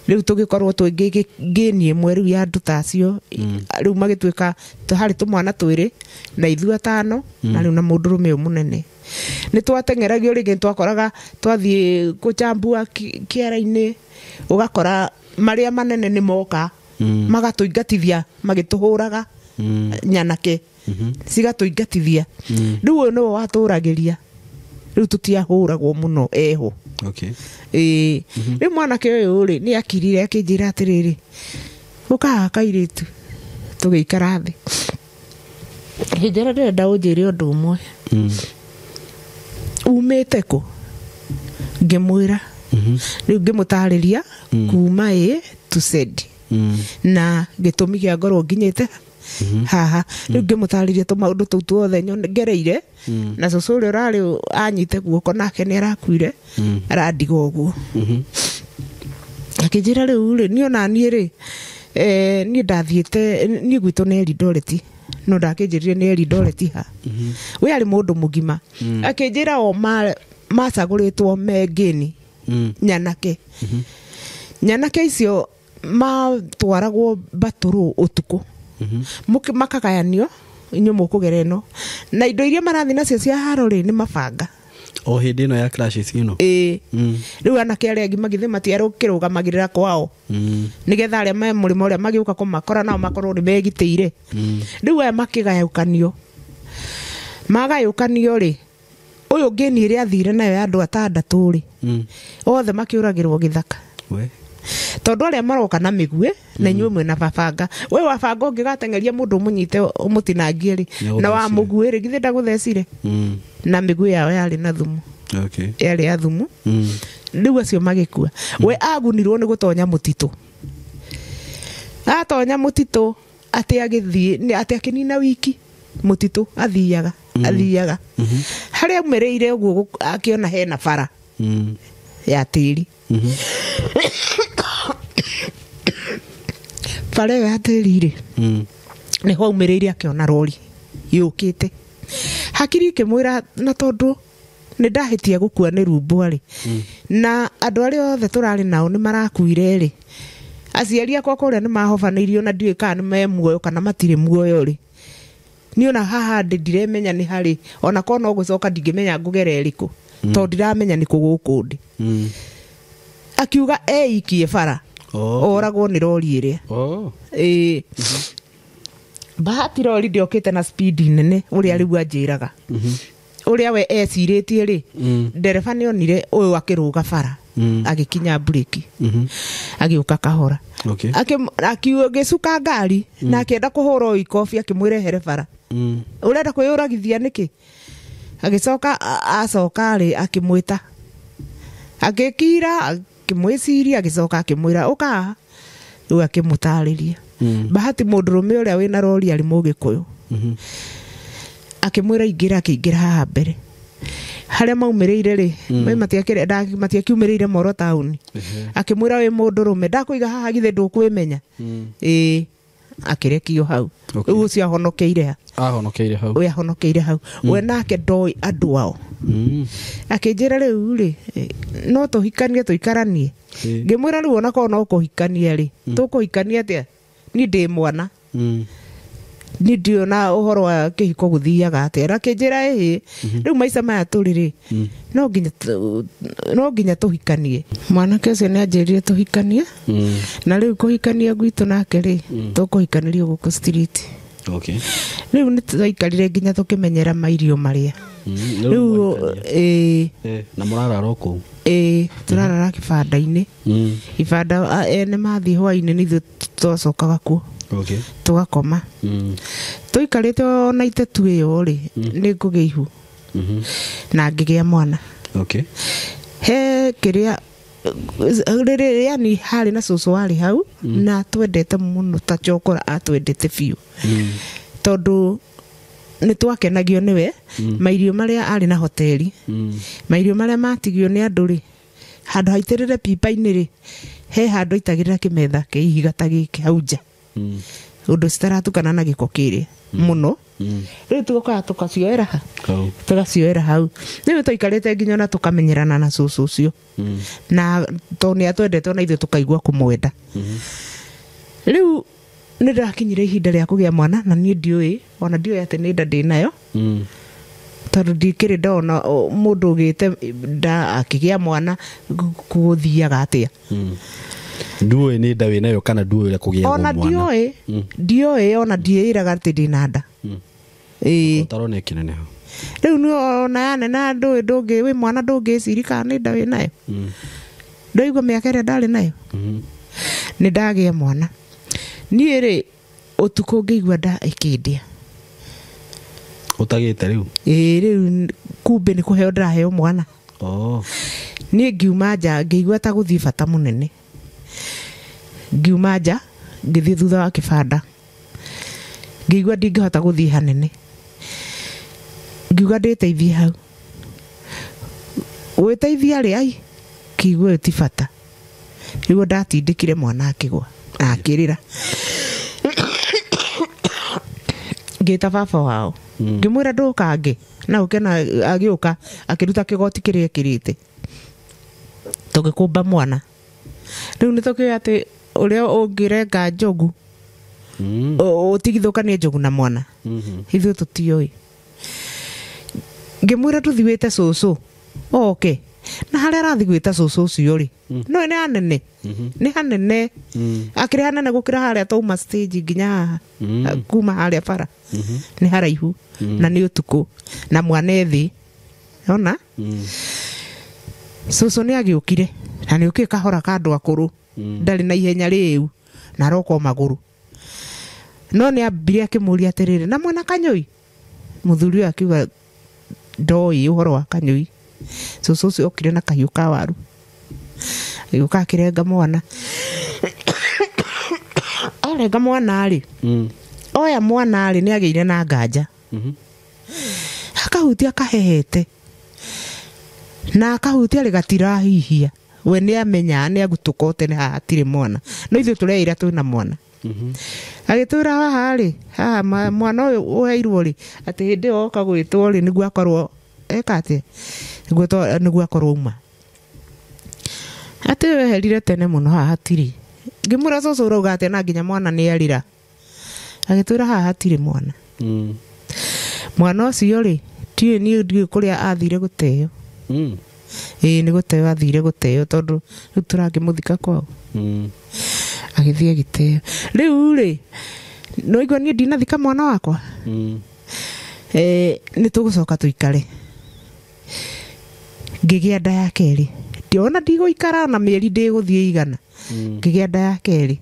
Rĩu tũgĩkorwo twĩ ngĩni ĩmwe rĩu ya andũ ta acio. Rĩu magĩtuĩka harĩ tũmwana twĩrĩ na ithuĩ atano na rĩu na mũndũrũme ũyũ mũnene. Nĩ twateng'eragio rĩngĩ twakoraga twathiĩ kũchambua kĩara-inĩ ũgakora marĩa manene nĩ moka magatũingatithia magĩtũhũraga nyanake cigatũingatithia. Rĩu ũyũ nĩwe watũragĩria rĩu tũtiahũragwo mũno eho. Okay. Ĩĩ. Rĩu mwanake ũyũ rĩ nĩ akirire akĩnjĩra atĩrĩrĩ ũka haha kairĩtu tũgĩikara thĩ. Akĩnjĩra ndĩrenda ũnjĩre ũndũ ũmwe. Umĩte kũ? Ngĩmwĩra. Rĩu ngĩmũtarĩria kuma A to Z. Na gĩtũmi kĩa ngorwo nginyĩte haha. Rĩu ngĩmũtarĩria tũmaũndũ tũu tuothe ngereire na cũcũ ũrĩa ũrarĩ anyite guoko nake nĩ arakuire arandiga ũguo. Akĩnjĩra rĩu rĩ niĩ ona niĩ rĩ niĩ ndathiĩte niĩ gwitũ nĩ Eldoret no ndakĩnjĩrire nĩ Eldoret ha. We arĩ mũndũ mũgima. Akĩnjĩra o macagũrĩtwo me ngĩni nyanake. Nyanake icio matwaragwo batũrũ ũtukũ. Makagayanio inyuĩ mũkũgera ĩno na indo iria marathiĩ nacio cia haro rĩ nĩ mabanga. O hĩndĩ ĩno ya clashes ĩno. Ĩĩ. Rĩu anake arĩa angĩ magĩthiĩ matiarũkĩrũgamagĩrĩra kwao. Nĩgetha arĩa me mũrĩmo ũrĩa magĩũka kũmakora nao makorwo nĩ megitĩire. Rĩu aya makĩgayũkanio. Magayũkanio rĩ ũyũ ngĩni ĩrĩa athire nayo ya andũ atandatũ rĩ othe makĩũragĩrwo gĩthaka. We. Tondũ arĩa maroka na mĩguĩ na inyuĩ mwĩna mabanga. We wabanga ũngĩgateng'eria mũndũ ũmũnyite ũmũtinangie rĩ na wa mũguĩ rĩ githĩ ndagũthecire. Na mĩguĩ yao yarĩ na thumu. Okay. Yarĩ ya thumu. Rĩu acio magĩkua. We agunirwo nĩ gũtonya mũtitũ. Atonya mũtitũ atĩ agĩthiĩ atĩ akĩnina wiki mũtitũ athiaga athiaga. Harĩa aumĩrĩire ũguo akĩona hena bara ya tĩri. Bara ĩyo ya tĩri rĩ nĩho aumĩrĩire akĩona rori yũkĩte. Hakiri ĩkĩmwĩra na tondũ Nĩ ndahĩtia gũkua nĩ rumbwa rĩ, na andũ arĩa othe tũrarĩ nao nĩ marakuire rĩ, aciari akwa kũrĩa nĩ mahobanĩirio na ndiũĩ kana nĩ me muoyo kana matirĩ muoyo rĩ, niĩ ona haha ndĩ ndiremenya nĩ harĩ, ona korwo no gũcoka ndingĩmenya ngũgera ĩrĩkũ, tondũ ndiramenya nĩ kũ gũkũ ndĩ. Akiuga eikie bara, oragwo nĩ rori ĩrĩa. Ĩĩ, bahati rori ndĩokĩte na speed nene ũrĩa rĩu anjĩraga, ũrĩa we ecirĩtie rĩ, ndereba nĩ onire ũyũ akĩrũga bara, agĩkinya mburĩki, agĩũka kahora. Agĩcuka ngari na akĩenda kũhũra ũyũ ikobi, akĩmwĩra ehere bara. Ũrenda kwĩyũragithia nĩkĩ? Agĩcoka acoka rĩ, akĩmwĩta, agĩkira, akĩmwĩciria, agĩcoka akĩmwĩra ũka haha. Rĩu akĩmũtarĩria. Bahati mũndũrũme ũrĩa wĩna rori arĩ Mũgĩkũyũ, akĩmwĩra ingĩra, akĩingĩra haha mbere harĩa maumĩrĩire rĩ, matiakiumĩrĩire Moro taũni. Akĩmwĩra wĩ mũndũrũme, ndakũiga haha githĩ ndũkwĩmenya? Ĩĩ, akĩrekio hau. Rĩu ũcio ahonokeire ha? Ahonokeire hau. We ahonokeire hau. We nake ndoĩ andũ ao. Akĩnjĩra rĩu rĩ, no tũhikanie tũikaranie. Ngĩmwĩra rĩu ona korwo no kũhikania rĩ, tũkũhikania atĩa? Niĩ ndĩ mwana. Niĩ ndiũĩ ona ũhoro wa kĩhiko gũthiaga atĩa. Na akĩnjĩra ĩhĩ, rĩu maica maya tũrĩ rĩ, no nginya tũhikanie. Mwanake ũcio nĩ anjĩrire tũhikanie. Na rĩu kũhikania gwitũ nake rĩ, tũkũhikanĩrio gũkũ street. Rĩu nĩ twaikarire nginya tũkĩmenyera mairio marĩa. Rĩu ĩĩ. Na mũrarara o kũu? Ĩĩ, tũrarara kĩbanda-inĩ. Ibanda ene mathiĩ hwaĩ-inĩ nĩ ithuĩ twacokaga kuo. Tũgakoma. Tũikarĩte ona itetu ĩyo rĩ, nĩ ngũgĩa ihu. Na ngĩgĩa mwana. He kĩrĩa rĩrĩ, yani harĩ na cũcũ warĩ hau, na twendete mũno ta chokora, atwendete biũ. Tondũ nĩ twakenagio nĩwe, mairio marĩa arĩ na hoteli, mairio marĩa matigio nĩ andũ rĩ, handũ haitĩrĩre pipa-inĩ rĩ, he handũ aitagĩrĩra kĩmetha kĩa ihiga ta gĩkĩ hau nja. Ũndũ citaratukana na gĩko kĩrĩa mũno. Rĩu tũgokaga tũkacioera ha? Tũgacioera hau. Rĩu twaikarĩte nginya ona tũkamenyerana na cũcũ ũcio. Na tondũ nĩ atwendete ona ithuĩ tũkaigua kũmwenda. Rĩu nĩ ndakinyire ihinda rĩa kũgĩa mwana na niĩ ndiũĩ, ona ndiũĩ atĩ nĩ nda ndĩnayo. Tondũ ndikĩrĩ ndona mũndũ ũgĩte nda akĩgĩa mwana gũthiaga atĩa. Nduĩ nĩ nda wĩnayo kana nduĩ ũrĩa kũgĩa Ona mwana? ndiũĩ, ndiũĩ, ona ndiĩraga atĩ ndĩna nda. Ĩĩ. Ũtarona ĩkĩneneha. Rĩu nĩ ona yanena ndũĩ, ndũngĩ, wĩ mwana ndũngĩciri kana nĩ nda wĩnayo. Ndũigua mĩaka ĩrĩa ndarĩ nayo. Nĩ ndagĩa mwana. Niĩ rĩ, ũtukũ ngĩigua nda ĩkĩndĩa. Ũtagĩte rĩu? Ĩĩ, rĩu kumbe nĩ kũheo ndĩraheo mwana. Niĩ ngiuma nja, ngĩigua ta gũthiĩ bata mũnene. Ngiuma nja, ngĩthiĩ thutha wa kĩbanda. Ngĩigua ndingĩhota gũthiĩ hanene. Ngiuga ndĩteithie hau. Gwĩteithia rĩ, ai, kĩigua ĩyo ti bata. Nĩguo ndatindĩkire mwana akĩgwa, na akĩrĩra. Ngĩta baba wao. Ngĩmwĩra ndũkange. Na ũke na agĩũka, akĩruta kĩgoti kĩrĩa ekĩrĩte. Tũgĩkũmba mwana. Rĩu nĩ tũkĩũĩ atĩ ũrĩa ũngĩrenga njogu, ũtigithũkanie njogu na mwana. Ithuĩ tũtiũĩ. Ngĩmwĩra tũthiĩ wĩte cũcũ. Oke. Na harĩa arathiĩ gwĩta cũcũ ũcio rĩ, no nĩ hanene. Nĩ hanene. Akĩrĩ hanene gũkĩra harĩa twauma stage nginya haha. Kuma harĩa bara. Nĩ haraihu. Na nĩ ũtukũ. Na mwana e thĩ. Ona? Cũcũ nĩ agĩũkire. Na nĩ ũkĩũĩ kahora ka andũ akũrũ. Ndarĩ na ihenya rĩu. Na aroka o magũrũ. No nĩ ambire akĩmũria atĩrĩrĩ, na mwana Kanyũi? Mũthuri ũyũ akiuga ndoĩ ũhoro wa Kanyũi. Cũcũ ũcio okire na kahiũ ka waru. Agĩũka akĩrenga mwana. Arenga mwana rĩ, oya mwana rĩ, nĩ agĩire na nganja. Akahutia akahehete. Na akahutia rĩ gatirahihia. We nĩ amenya, nĩ agutũka o tene haha hatirĩ mwana. No ithuĩ tũreĩra twĩna mwana. Agĩtwĩra haha rĩ, haha mwana ũyũ ũheirwo rĩ, atĩ hĩndĩ ĩyo oka gwĩtwo rĩ, nĩguo akorwo eka atia niguo niguo akorwo uma ati weherire tene muno haha hatiri ngimwira cucu urauga atia na nginya mwana ni arira agitwira haha hatiri mwana. Mwana ucio ri tiĩ niĩ ndiũĩ kũrĩa athire gũteo. Ĩĩ nĩ gũteo athire gũteo tondũ rĩu tũrangĩmũthika kwao. Agĩthiĩ agĩteo. Rĩu rĩ no igua niĩ ndinathika mwana wakwa. Nĩ tũgũcoka tũikare. Ngĩgĩa nda ya kerĩ. Ndiona ndigũikara na mĩeri ndĩgũthiĩ igana. Ngĩgĩa nda ya kerĩ.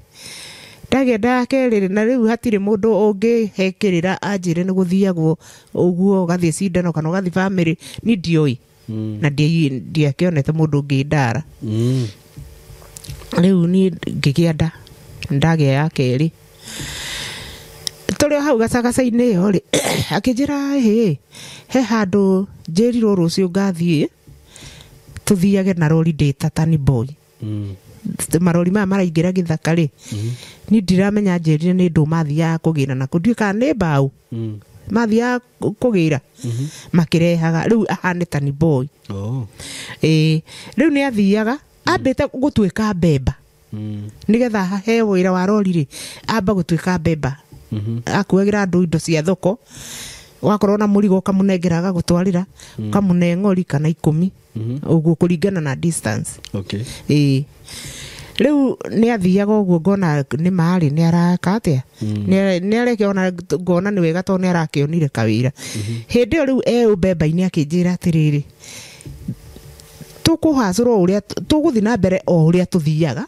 Ndagĩa nda ya kerĩ na rĩu hatirĩ mũndũ ũngĩhekĩrĩra anjĩre nĩ gũthiagwo ũguo ũgathiĩ cindano kana ũgathiĩ bamĩrĩ niĩ ndiũĩ. Na ndiakĩonete mũndũ ũngĩndara. Rĩu niĩ ngĩgĩa nda ndagĩa ya kerĩ. Tũrĩ o hau gacagaca-inĩ ĩyo rĩ akĩnjĩra hĩ he handũ njĩrirwo rũciũ ngathiĩ tũthiage na rori ndĩ ta tani boy. Marori maya maraingĩra gĩthaka rĩ niĩ ndiramenya njĩrire nĩ ndũ mathiaga kũgĩra na ndiũĩ kana nĩ mbaũ mathiaga kũgĩra makĩrehaga rĩu ahane tani boy. Rĩu nĩ athiaga ambĩte gũtuĩka mbemba nĩgetha he wĩra wa rori rĩ amba gũtuĩka mbemba akuagĩra andũ indo cia thoko wakorwo na mũrigo ũkamũnengera agagũtwarĩra ũkamũne ng'ori kana 10 ũguo kũringana na distance. Ĩĩ rĩu nĩ athiaga ũguo ngona nĩ marĩ nĩ araka atĩa nĩ arekĩona ngona nĩ wega tondũ nĩ arakĩonire kawĩra. Hĩndĩ ĩyo rĩu e mbemba-inĩ akĩnjĩra atĩrĩrĩ tũkũhacũrwo ũrĩa tũgũthiĩ na mbere o ũrĩa tũthiaga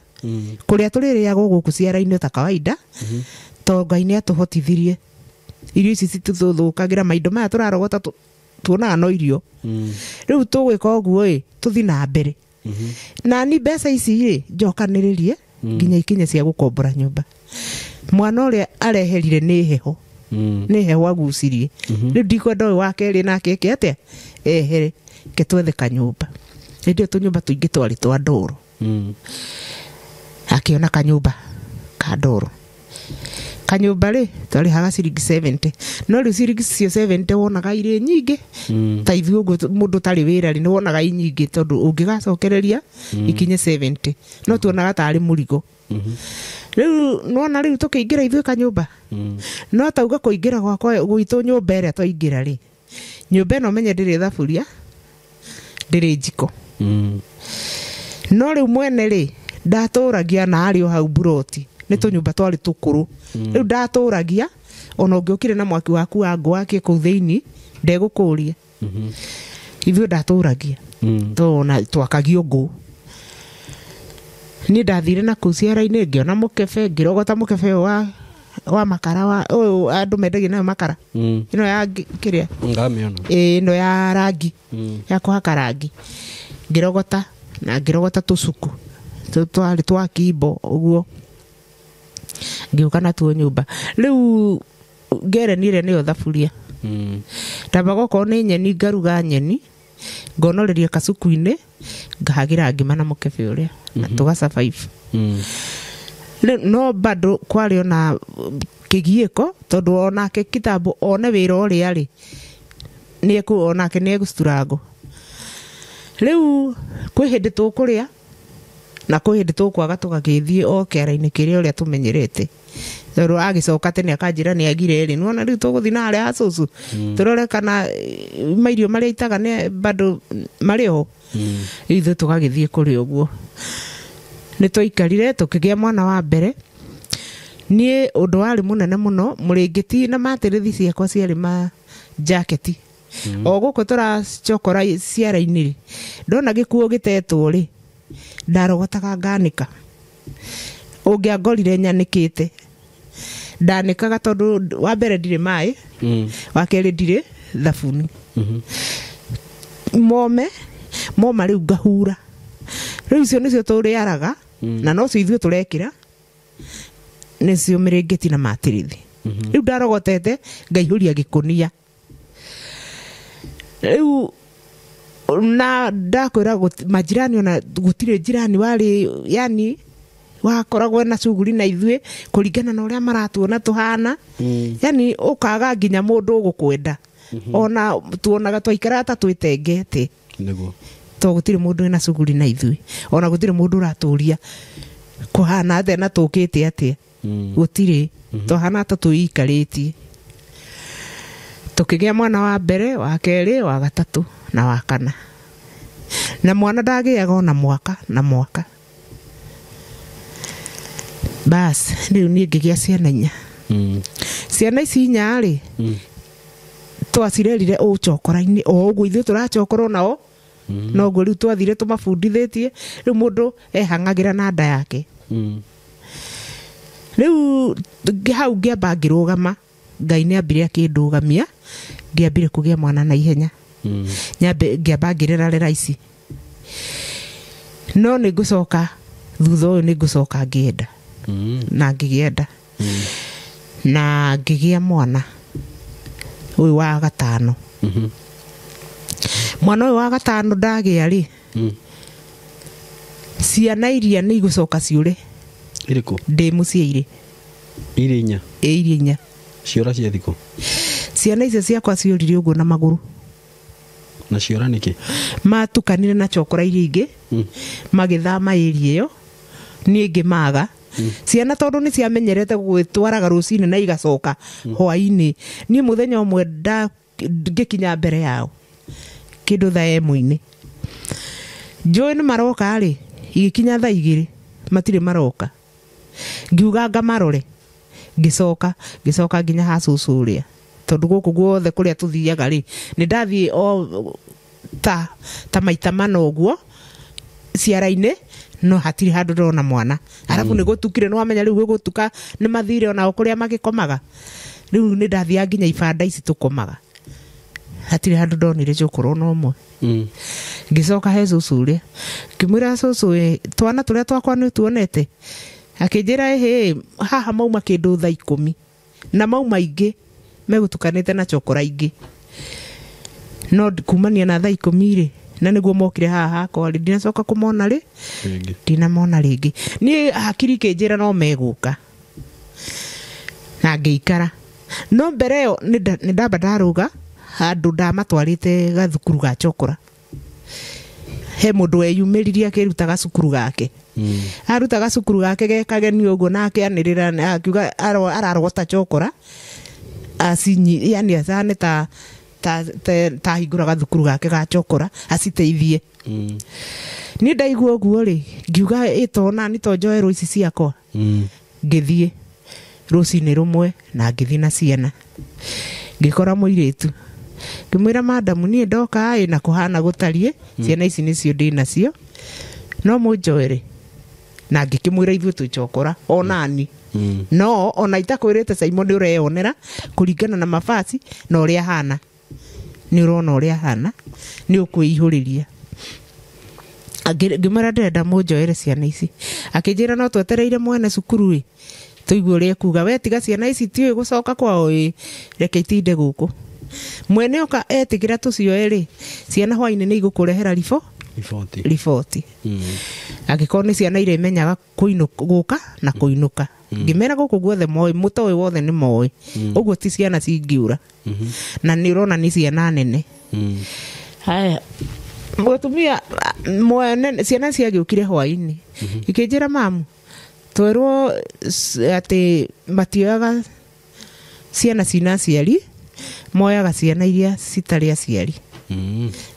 kũrĩa tũrĩrĩaga gũkũ ciara-inĩ ta kawaida to Ngai nĩ atũhotithirie irio ici citũthũkagĩra maindo maya tũrarogota tuonaga no irio. Rĩu tũgwĩka ũguo ĩ tũthiĩ na mbere na ni mbeca ici rĩ njokanĩrĩrie nginya ikinye cia gũkombora nyũmba. Mwana ũrĩa areherire nĩ heho nĩ heho agucirie rĩu ndikwenda ũyũ wa kerĩ nake eke atĩa ehere ke twethe kanyũmba. Hĩndĩ ĩyo tũnyũmba tũingĩ twarĩ twa ndoro. Akĩona kanyũmba ka ndoro. Kanyũmba rĩ twarĩhaga ciringi 70 no rĩu ciringi cio 70 wonaga irĩ nyingĩ ta ithuĩ ũguo mũndũ ũtarĩ wĩra rĩ nĩ wonaga i nyingĩ tondũ ũngĩgacokereria ikinye 70 no tuonaga tarĩ mũrigo. Rĩu nĩwona rĩu tũkĩingĩra ithuĩ kanyũmba no tauga kũingĩra gwakwa gwitũ nyũmba ĩrĩa twaingĩra rĩ nyũmba ĩno menye ndĩrĩ thaburia ndĩrĩ njiko. No rĩu mwene rĩ ndatũragia na arĩ o hau buroti nĩ tũnyũmba twarĩ tũkũrũ rĩu ndatũragia ona ũngĩũkire na mwaki waku wa ngũ wakie kũu thĩinĩ ndegũkũria. Ithuĩ ndatũragia tona twakagio ngũ. Niĩ ndathire na kũu ciara-inĩ ngĩona mũkebe ngĩrogota mũkebe wa makara wa ũyũ andũ mendagia nayo makara ĩno ya kĩrĩa ngamĩona ĩno ya rangi ya kũhaka rangi ngĩrogota na ngĩrogota tũcuku twarĩ twa kimbo ũguo ngĩũka natuo nyũmba. Rĩu ngereni ĩrĩa nĩyo thaburia ndambaga okorwo nĩ nyeni ngaruga nyeni ngonoreria kacuku-inĩ ngahagĩra ngima na mũkebe ũrĩa na tũga survive. No bado kwarĩ ona kĩgiĩko tondũ onake kitambo one wĩra ũrĩa rĩ nĩekũ onake nĩegũciturango. Rĩu kwĩ hĩndĩ tũkũrĩa na kwĩ hĩndĩ tũkwaga tũgagĩthiĩ o kĩara-inĩ kĩrĩa ũrĩa tũmenyerete tondũ agĩcoka tene akanjĩra nĩ agire rĩ nĩwona rĩu tũgũthiĩ na harĩa ha cũcũ tũrore kana mairio marĩa aitaga nĩ bado marĩ ho. Ithuĩ tũgagĩthiĩ kũrĩ ũguo. Nĩ twaikarire tũkĩgĩa mwana wa mbere. Niĩ ũndũ warĩ mũnene mũno mũrĩngĩti na matĩrĩthi ciakwa ciarĩ ma jaketi. O gũkũ tũracokora ciara-inĩ rĩ ndona gĩkuo gĩtetwo rĩ ndarogotaga nganĩka ũngĩangorire nyanĩkĩte ndanĩkaga tondũ wa mbere ndirĩ maĩ wa kerĩ ndirĩ thabuni. Mome moma rĩu ngahura rĩu icio nĩcio tũrĩaraga na nocio ithuĩ tũrekĩra nĩcio mĩrĩngĩti na matĩrĩthi. Rĩu ndarogotete ngaihũria gĩkũnia. Rĩu na ndakwĩra majirani ona gũtirĩ jirani warĩ yani wakoragwo na cuguri na ithuĩ kũringana na ũrĩa maratuona tũhana yani ũkaga nginya mũndũ ũgũkwenda. Ona tuonaga twaikara ta twĩtengete. Nĩguo. To gũtirĩ mũndũ wĩna cuguri na ithuĩ. Ona gũtirĩ mũndũ ũratũria kũhana atĩa na tũkĩte atĩa. Gũtirĩ. Twahana ta twĩikarĩtie. Tũkĩgĩa mwana wa mbere, wa kerĩ, wa gatatũ na wa kana. Na mwana ndagĩaga ona mwaka na mwaka. Bas, rĩu niĩ ngĩgĩa ciana inya. Ciana ici inya rĩ, twacirerire ũcokora-inĩ o ũguo ithuĩ tũracokorwo nao. Noguo rĩu twathire tũmabundithĩtie, rĩu mũndũ ehang'agĩra na nda yake. Rĩu hau ngĩamba ngĩrũgama, Ngai nĩ ambire akĩndũgamia, ngĩambire kũgĩa mwana na ihenya. Ngĩamba ngĩrerarera ici. No nĩ ngũcoka thutha ũyũ nĩ ngũcoka ngĩenda. Na ngĩgĩa nda. Na ngĩgĩa mwana ũyũ wa gatano. Mwana ũyũ wa gatano ndagĩa rĩ, ciana iria nĩ igũcoka ciũre. Irĩkũ? Ndĩ mũciĩ Irĩ inya? Ĩ, iria inya. Ciora cia thikũ? Ciana icio ciakwa ciorire ũguo na magũrũ. Na ciora nĩkĩ? Matukanire na chokora iria ingĩ, magĩthama area ĩyo, niĩ ngĩmaga. Ciana tondũ nĩ ciamenyerete gwĩtwaraga rũcinĩ na igacoka hwaĩ-inĩ. Niĩ mũthenya ũmwe ngĩkinya mbere yao kĩndũ thaa ĩmwe-inĩ. Njũĩ nĩ maroka rĩ, igĩkinya thaa igĩrĩ, matirĩ maroka. Ngiuga ngamarore, ngĩcoka nginya ha cũcũ ũrĩa. Tondũ gũkũ guothe kũrĩa tũthiaga rĩ, nĩ ndathiĩ o ta maita mana ũguo ciara-inĩ, no hatirĩ handũ ndĩrona mwana. Arabu nĩ gũtukire, nĩ wamenya rĩu gũgũtuka nĩ mathire onao kũrĩa magĩkomaga. Rĩu nĩ ndathiaga nginya ibanda ici tũkomaga. Hatirĩ handũ ndonire cũkũrũ ona ũmwe. Ngĩcoka he cũcũ ũrĩa, ngĩmwĩra cũcũ ĩ, twana tũrĩa twakwa nĩ tuonete? Akĩnjĩra ĩhĩ, haha mauma kĩndũ thaa ikũmi na mauma aingĩ megũtukanĩte na chokora ingĩ. No kumania na thaa ikũmi rĩ, na nĩguo mokire haha hakwa rĩ, ndinacoka kũmona rĩ, ndinamona rĩngĩ. Niĩ hakiri ikĩnjĩra no megũka. Na ngĩikara. No mbere ĩyo nĩ ndamba ndarũga handũ ndamatwarĩte gathukuru ga chokora. He mũndũ weyumĩririe akĩruta gacukuru gake. Aruta gacukuru gake gekageni ũguo na akĩanĩrĩra na akiuga ararogota chokora. Acinyi, yani acane ta hingũra gathukuru gake ga chokora aciteithie. Niĩ ndaigua ũguo rĩ, ngiuga ĩ tona nĩ to njoe rũici ciakwa. Ngĩthiĩ rũcinĩ rũmwe na ngĩthiĩ na ciana. Ngĩkora mũirĩtu. Ngĩmwĩra madamu niĩ ndoka ĩ na kũhana gũtariĩ, ciana ici nĩcio ndĩ nacio, no mũnjoere. Na ngĩkĩmwĩra ithuĩ twĩ chokora onani. No ona itakwĩrĩte Simon nĩ ũreyonera kũringana na mabasi na ũrĩa hana. Nĩ ũrona ũrĩa hana, nĩ ũkwĩihũrĩria. Ngĩmwĩra ndĩrenda mũnjoere ciana ici. Akĩnjĩra no twetereire mwene cukuru ĩ, tũigue ũrĩa ekuga. We tiga ciana ici tiũĩ gũcoka kwao ĩ, reke itinde gũkũ. Mwene oka etĩkĩra tũcioe rĩ, ciana hwaĩ-inĩ nĩ igũkũrehera Riboti. Riboti. Angĩkorwo nĩ ciana iremenyaga gũka na kũinũka. Ngĩmera gũkũ guothe moĩ, mũtoĩ wothe nĩ moĩ. Ũguo ti ciana cingĩũra. Na nĩ ũrona nĩ ciana nene. Haya. Mũtumia mwene ciana ciagĩũkire hwaĩ-inĩ. Ikĩnjĩra mamu, twerwo atĩ matioyaga ciana cina aciari, moyaga ciana iria citarĩ aciari.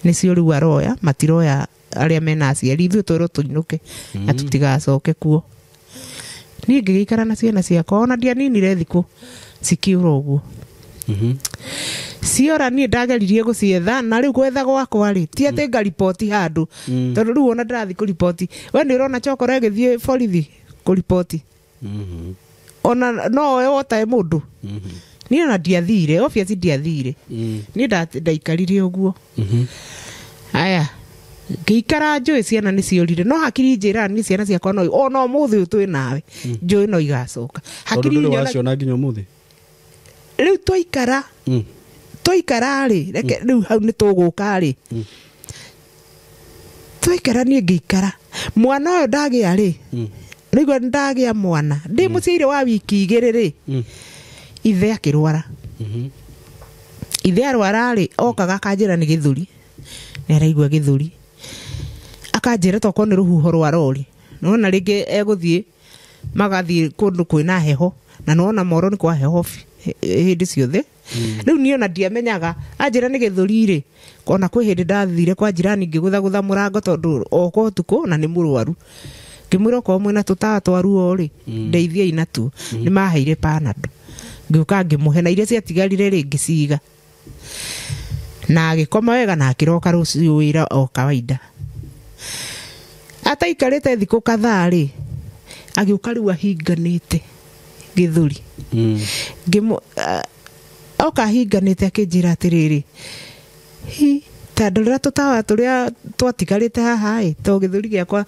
Nĩcio rĩu aroya, matiroya arĩa mena aciari, ithuĩ twerwo tũinũke na tũtigacoke kuo. Niĩ ngĩgĩikara na ciana ciakwa, ona ndianinire thikũ cikiũra ũguo. Ciora niĩ ndageririe gũcietha, na rĩu gwetha gwakwa rĩ, ti atĩ ngariboti handũ. Tondũ rĩu ona ndĩrathiĩ kũriboti. We nĩ ũrona chokora ĩgĩthiĩ borithi kũriboti. Ona no oe wotae mũndũ. Niĩ ona ndiathire, obviously ndiathire. Niĩ ndaikarire ũguo. Aya, ngĩikara njũĩ ciana nĩ ciorire, no hakiri njĩraga niĩ ciana ciakwa no ona ũmũthĩ ũyũ twĩ nawe, njũĩ no igacoka. Hakiri nyona waciona nginya ũmũthĩ? Rĩu twaikara, twaikara rĩ, reke rĩu hau nĩ tũgũka rĩ. Twaikara niĩ ngĩikara. Mwana ũyũ ndagĩa rĩ, nĩguo ndagĩa mwana. Ndĩ mũciaire wa wiki igĩrĩ rĩ, ithe akĩrwara. Ithe arwara rĩ, okaga akanjĩra nĩ gĩthũri, nĩ araigua gĩthũri, akanjĩra tokorwo nĩ rũhuho rwa rori. Nĩwona rĩngĩ egũthiĩ magathiĩ kũndũ kwĩna heho, na nĩwona moro nĩ kwa heho hĩndĩ ciothe. Rĩu niĩ ona ndiamenyaga, anjĩra nĩ gĩthũri rĩ, ona kwĩ hĩndĩ ndathire kwa jirani ngĩgũthagũtha mũrango tondũ oka ũtukũ na nĩ mũrwaru, ngĩmwĩra okorwo mwĩna tũtawa twa ruo rĩ, ndeithiai natuo. Nĩ maheire Panado, ngĩũka ngĩmũhe, na iria ciatigarire rĩ ngĩciga, na agĩkoma wega na akĩroka rũciũ wĩra o kawaida. Ataikarĩte thikũ kadhaa rĩ, agĩũka rĩu ahinganĩte gĩthũri. Oka ahinganĩte akĩnjĩra atĩrĩrĩ, hi ta ndorera tũtawa tũrĩa twatigarĩte haha ĩ, to gĩthũri gĩakwa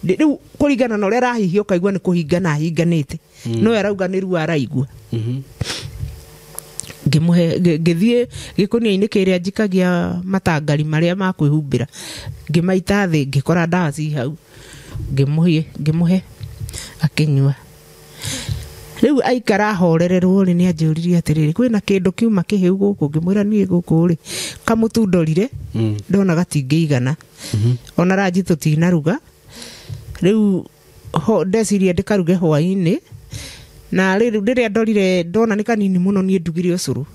rĩu kũringana na ũrĩa arahihia ũkaigua nĩ kũhingana ahinganĩte, no arauga nĩ ruo araigua. Ngĩmũhe, ngĩthiĩ gĩkũnia-inĩ kĩrĩa njikagia matangari marĩa ma kwĩhumbĩra, ngĩmaita thĩ, ngĩkora ndawa ci hau, ngĩmũhe akĩnyua. Rĩu aikara ahorererwo rĩ, nĩ anjũririe atĩrĩrĩ, kwĩna kĩndũ kiuma kĩhĩu gũkũ? Ngĩmwĩra niĩ gũkũ rĩ, kamũtu ndorire ndona gatingĩigana, ona ranji tũtinaruga. Rĩu ndeciria ndĩkaruge hwaĩ-inĩ, na rĩu rĩrĩa ndorire ndona nĩ kanini mũno, niĩ ndugire ũcũrũ.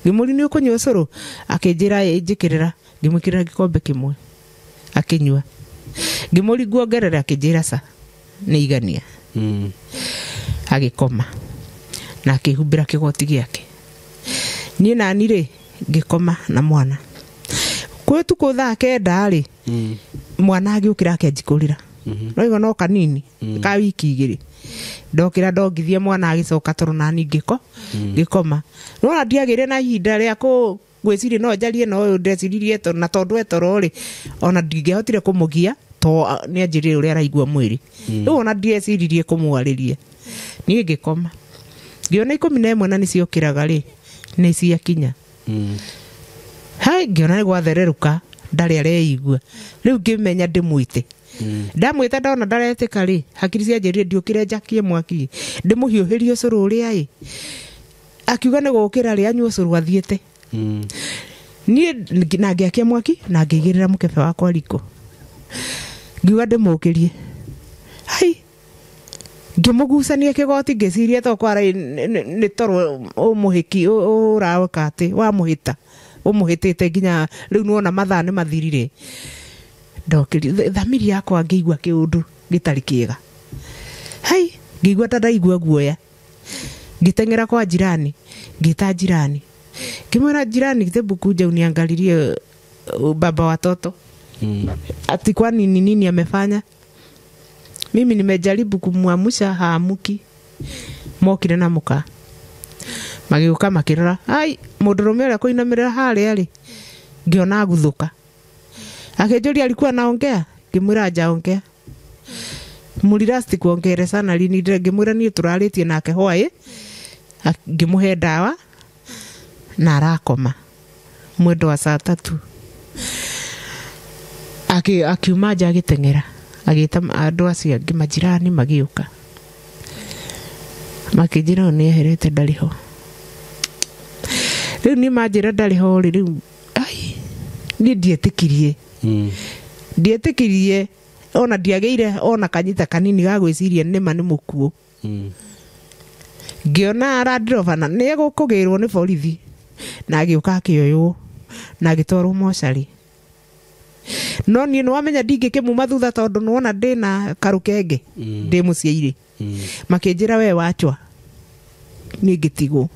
Ngĩmũria nĩ ũkũnyua ũcũrũ? Akĩnjĩra ĩ, njĩkĩrĩra. Ngĩmwĩkĩrĩra gĩkombe kĩmwe akĩnyua. Ngĩmũria nguongerera? Akĩnjĩra ca, nĩ igania. Agĩkoma na akĩhumbĩra kĩgoti gĩake. Niĩ nani rĩ, ngĩkoma na mwana. Kwĩ tukũ thaa 9 rĩ, mwana agĩũkĩra akĩnjikũrĩra, no no kanini ka wiki 2. Ndokĩra ndongithia mwana agĩcoka toro, nani ngĩkoma. Nona ndiagĩire na ihinda rĩa gwĩciria no njarie na ũyũ ndeciririe na tondũ etoro rĩ, ona ndingĩahotire kũmũgia to nĩ anjĩrire ũrĩa araigua mwĩrĩ. Rĩu ona ndieciririe kũmwarĩria, niĩ ngĩkoma. Ngĩona 11 na nĩciokĩraga rĩ, nĩ ciakinya. Hai, ngĩona nĩ gwathererũka, ndarĩ areigua. Rĩu ngĩmenya ndĩmwĩte. Ndamwĩta ndona ndaretĩka rĩ, hakiri cianjĩrire ndiũkĩre njakie mwaki ndĩmũhiũhĩrie ũcũrũ ũrĩa ĩ. Akiuga nĩ gũkĩra rĩ, anyua ũcũrũ athiĩte. Niĩ na ngĩakia mwaki na ngĩigĩrĩra mũkebe wakwa riko, ngiuga ndĩmũkĩrie. Hai, ngĩmũgucania kĩgoti, ngĩciria to kwara nĩ toro ũmũhĩki ũraoka atĩ wamũhĩta ũmũhĩtĩte nginya rĩu nĩwona mathaa nĩ mathirire. Ndokĩria thamiri yakwa ngĩigua kĩũndũ gĩtarĩ kĩega. Hai, ngĩigua ta ndaigua guoya. Ngĩteng'era kwa jirani, ngĩta jirani, ngĩmwĩra jirani, hebu kuja uniangalilie baba watoto. Ati kwani ni nini amefanya? Mimi nimejaribu kumwamsha haamuki. Mokire na muka magĩũka makĩrora, ai mũndũrũme ũrĩa kũinamĩrĩra harĩa rĩ, ngĩona aguthũka. Akĩnjũria alikuwa naongea? Ngĩmwĩra hajaongea. Mũrirasti kuongere sana lini? Ngĩmwĩra niĩ tũrarĩtie nake hwaĩ, ngĩmũhe ndawa na arakoma. Mwendo wa saa 3 akiuma nja agĩteng'era, agĩta andũ acio angĩ majirani, magĩũka makĩnjĩra ũyũ nĩeherete, ndarĩ ho. Rĩu niĩ manjĩra ndarĩ ho rĩ, rĩu ai niĩ ndietĩkirie. Ndietĩkirie ona ndiagĩire ona kanyita kanini ga gwĩciria nĩma nĩ mũkuũ. Ngĩona Land Rover na nĩ egũkũgĩrwo nĩ borithi, na agĩũka akĩoywo na agĩtwarwo mocarĩ. No niĩ nĩwamenya ndingĩkĩmuma thutha tondũ nĩwona ndĩna karũkenge, ndĩ mũciairĩ. Makĩnjĩra we wachwa, niĩ ngĩtigwo.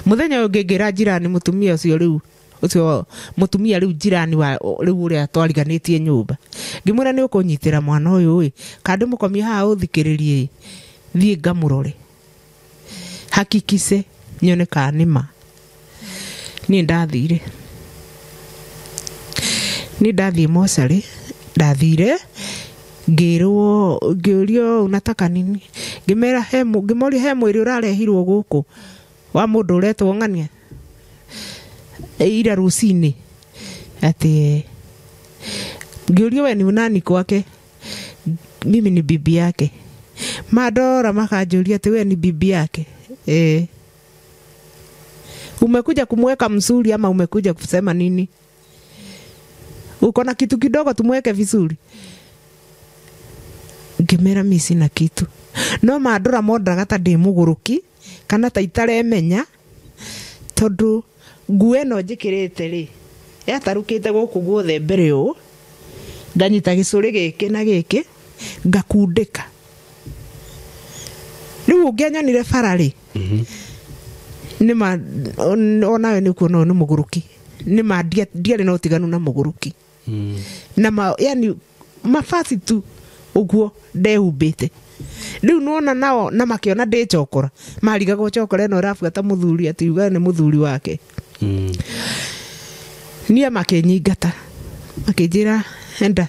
Mũthenya ũyũ ngĩngĩra jirani mũtumia ũcio rĩu, ũcio mũtumia rĩu jirani wa rĩu ũrĩa twariganĩtie nyũmba, ngĩmwĩra nĩ ũkũnyitĩra mwana ũyũ ĩ, kana ndĩmũkomie haha ũthikĩrĩrie ĩ, thiĩ ngamũrore hakikise nyone kana nĩ ma. Niĩ ndathire, niĩ ndathiĩ mocarĩ, ndathire ngĩrwo, ngĩũrio unataka nini, ngĩmera he ngĩmoria he mwĩrĩ ũrarehirwo gũkũ wa mũndũ ũretwo ng'ania ira rũcinĩ, atĩ ngĩũrio we ni nani kwake? Mimi ni bibi yake. Mandora makanjũria atĩ we ni bibi yake? Umekuja kumweka mzuri ama umekuja kusema nini? Uko na kitu kidogo tumweke vizuri. Ngĩmera mi sina kitu. No mandora mondaga ta ndĩ mũgũrũki kana ta itaremenya tondũ nguo ĩno njĩkĩrĩte rĩ yatarũkĩte gũkũ guothe mbere ũũ, nganyita gĩcũrĩ gĩkĩ na gĩkĩ ngakundĩka. Rĩu ũngĩanyonire bara rĩ, nĩma onawe nĩ ũkuona ũyũ nĩ mũgũrũki, nĩma ndiarĩ na ũtiganu na mũgũrũki. Na ma, yani mabati tu ũguo ndehumbĩte. Rĩu nĩwona nao na makĩona ndĩ chokora, marigagwo chokora ĩno ĩrabuata mũthuri atĩ uga nĩ mũthuri wake. Niĩ makĩnyingata makĩnjĩra enda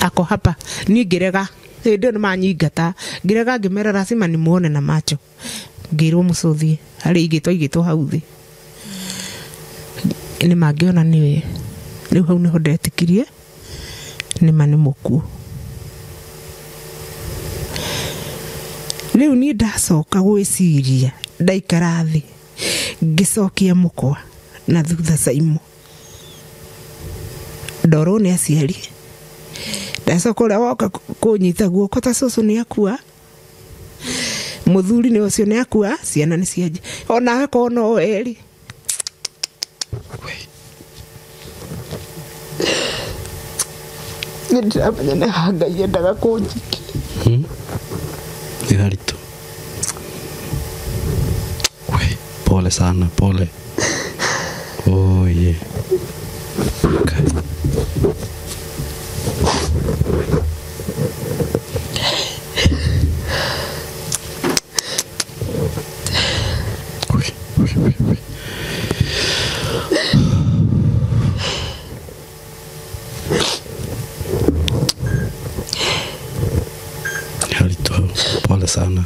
ako hapa. Niĩ ngĩrega, hĩndĩ ĩyo nĩmanyingata ngĩrega, ngĩmera lazima nimuone na macho. Ngĩrwo mũcũthie harĩa igĩtwo igĩtwo hau thĩ, nĩmangĩona nĩwe. Rĩu hau nĩho ndetĩkirie nĩma nĩ mũkuũ. Rĩu niĩ ndacoka gwĩciria ndaikara thĩ ngĩcokia mũkwa na thutha Saimo, ndorwo nĩ aciari. Ndacoka ũrĩa woka kũnyita guoko ta cũcũ nĩ akua, mũthuri nĩ ũcio nĩ akua, ciana nĩ cianjia onawe korwo no erĩ. Nĩ ndĩramenya nĩ ha Ngai endaga kũnjikia. Nĩ haritũ. We, pole sana, pole. Oh, yeah. Okay. Ui, ui, ui, ui. Haritũ, pole sana.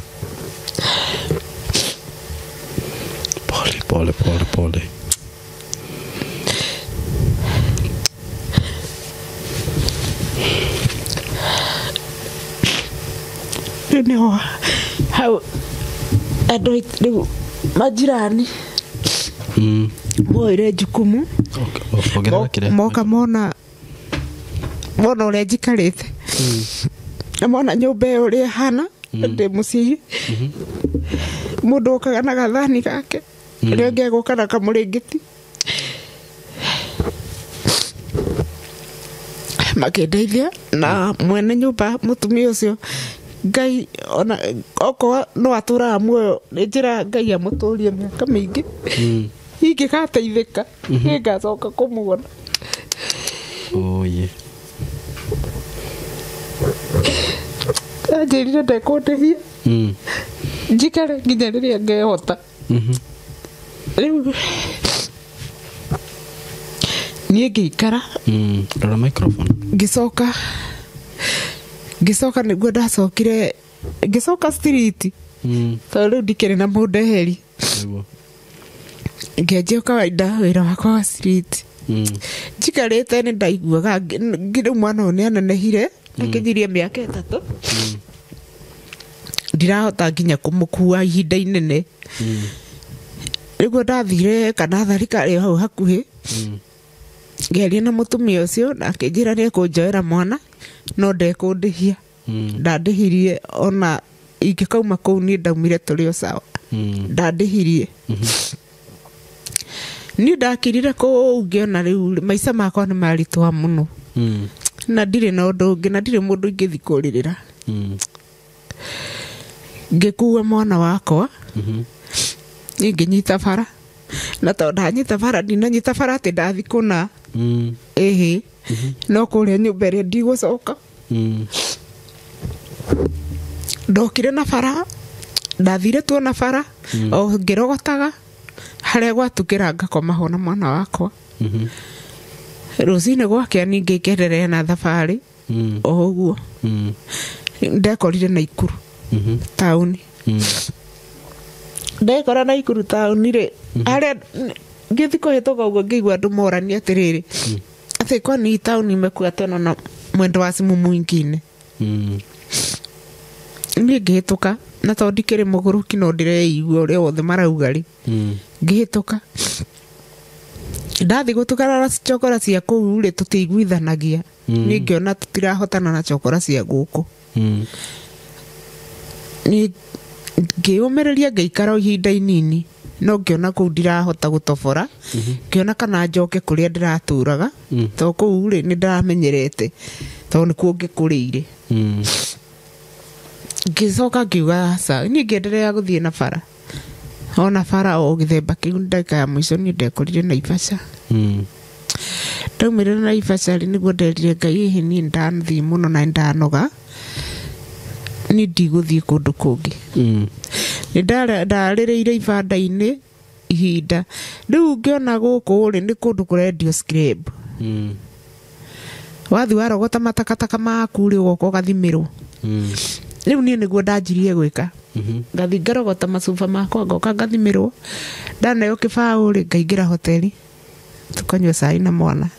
Pole, pole, pole, pole. Rĩu nĩho hau andũ rĩu majirani moire jukumu. Ongerera kĩrĩa. Moka mona mona ũrĩa njikarĩte, na mona nyũmba ĩyo ũrĩa ĩhana ndĩ mũciĩ, mũndũ okaga na gathani gake, ũrĩa ũngĩ agoka na kamũrĩngĩti. Makĩndeithia na mwene nyũmba mũtumia ũcio Ngai ona okorwo no atũraga muoyo nĩ njĩra Ngai amũtũrie mĩaka mĩingĩ, ingĩgateithĩka nĩngacoka kũmuona. Oh, yeah. Anjĩrire ndekũndĩhia njikare nginya rĩrĩa ngehota. Rĩu niĩ ngĩikara. Rora microphone. Ngĩcoka ngĩcoka nĩguo ndacokire ngĩcoka street, tondũ rĩu ndikĩrĩ na mũndeheri. Nĩguo. Ngĩanjia kawaida wĩra wakwa wa street. Njikarĩte nĩ ndaiguaga rĩu mwana ũyũ nĩ anenehire, akinyirie mĩaka 3. Ndirahota nginya kũmũkua ihinda inene. Rĩguo ndathire kanathari karĩ hau hakuhĩ, ngĩaria na mũtumia ũcio na akĩnjĩra nĩ ekũnjoera mwana no ndekũndĩhia. Ndandĩhirie ona ingĩkauma kũu niĩ ndaumire tũrĩ o sawa. Ndandĩhirie. Niĩ ndakirire kũu ngĩona rĩu maica makwa nĩ maritũha mũno, na ndirĩ na ũndũ ũngĩ na ndirĩ mũndũ ingĩthiĩ kũrĩrĩra. Ngĩkua mwana wakwa, niĩ ngĩnyita bara, na tondũ ndanyita bara ndinanyita bara atĩ ndathiĩ kũna, ĩhĩ, no kũrĩa nyũmba ĩrĩa ndigũcoka. Ndokire na bara, ndathire tuona bara, o ngĩrogotaga harĩa gwatukĩra ngakoma ho na mwana wakwa. Rũcinĩ gwakĩa ningĩ ngĩenderea na thabarĩ o ũguo. Ndekorire Naikuru taũni. Ndekora Naikuru taũni rĩ, harĩa ngĩthiĩ kũhĩtũka ũguo ngĩigua andũ morania atĩrĩrĩ, atĩ kwani hii taũni imekuwa tena na mwendo wa simu mwingine. Niĩ ngĩhĩtũka na tondũ ndikĩrĩ mũgũrũki no ndĩreigua ũrĩa wothe marauga rĩ, ngĩhĩtũka ndathiĩ gũtukana na cokora cia kũu rĩ, tũtiiguithanagia. Niĩ ngĩona tũtirahotana na cokora cia gũkũ. Niĩ ngĩũmĩrĩria ngĩikara o ihinda inini, no ngĩona kũu ndirahota gũtobora, ngĩona kana njoke kũrĩa ndĩratũraga, tondũ kũu rĩ nĩ ndĩramenyerete, tondũ nĩkuo ngĩkũrĩire. Ngĩcoka ngiuga aca, niĩ ngĩenderea gũthiĩ na bara, ona bara o gĩthemba kĩu. Ndagĩka ya mũico niĩ ndekorire Naivasha. Ndaumĩrire Naivasha rĩ, nĩguo nderire Ngai, ĩhĩ, niĩ ndathiĩ mũno na nĩndanoga, niĩ ndigũthiĩ kũndũ kũngĩ. Nĩ ndarĩrĩire ibanda-inĩ ihinda rĩu, ngĩona gũkũ rĩ nĩ kũndũ kũrendio scrap. Wathiĩ warogota matakataka maku rĩ, ũgoka ũgathimĩrwo. Rĩu niĩ nĩguo ndanjirie gwĩka, ngathiĩ ngarogota macuba makwa, ngoka ngathimĩrwo, ndaneo kĩbaũ rĩ, ngaingĩra hoteli tukanyua cai na mwana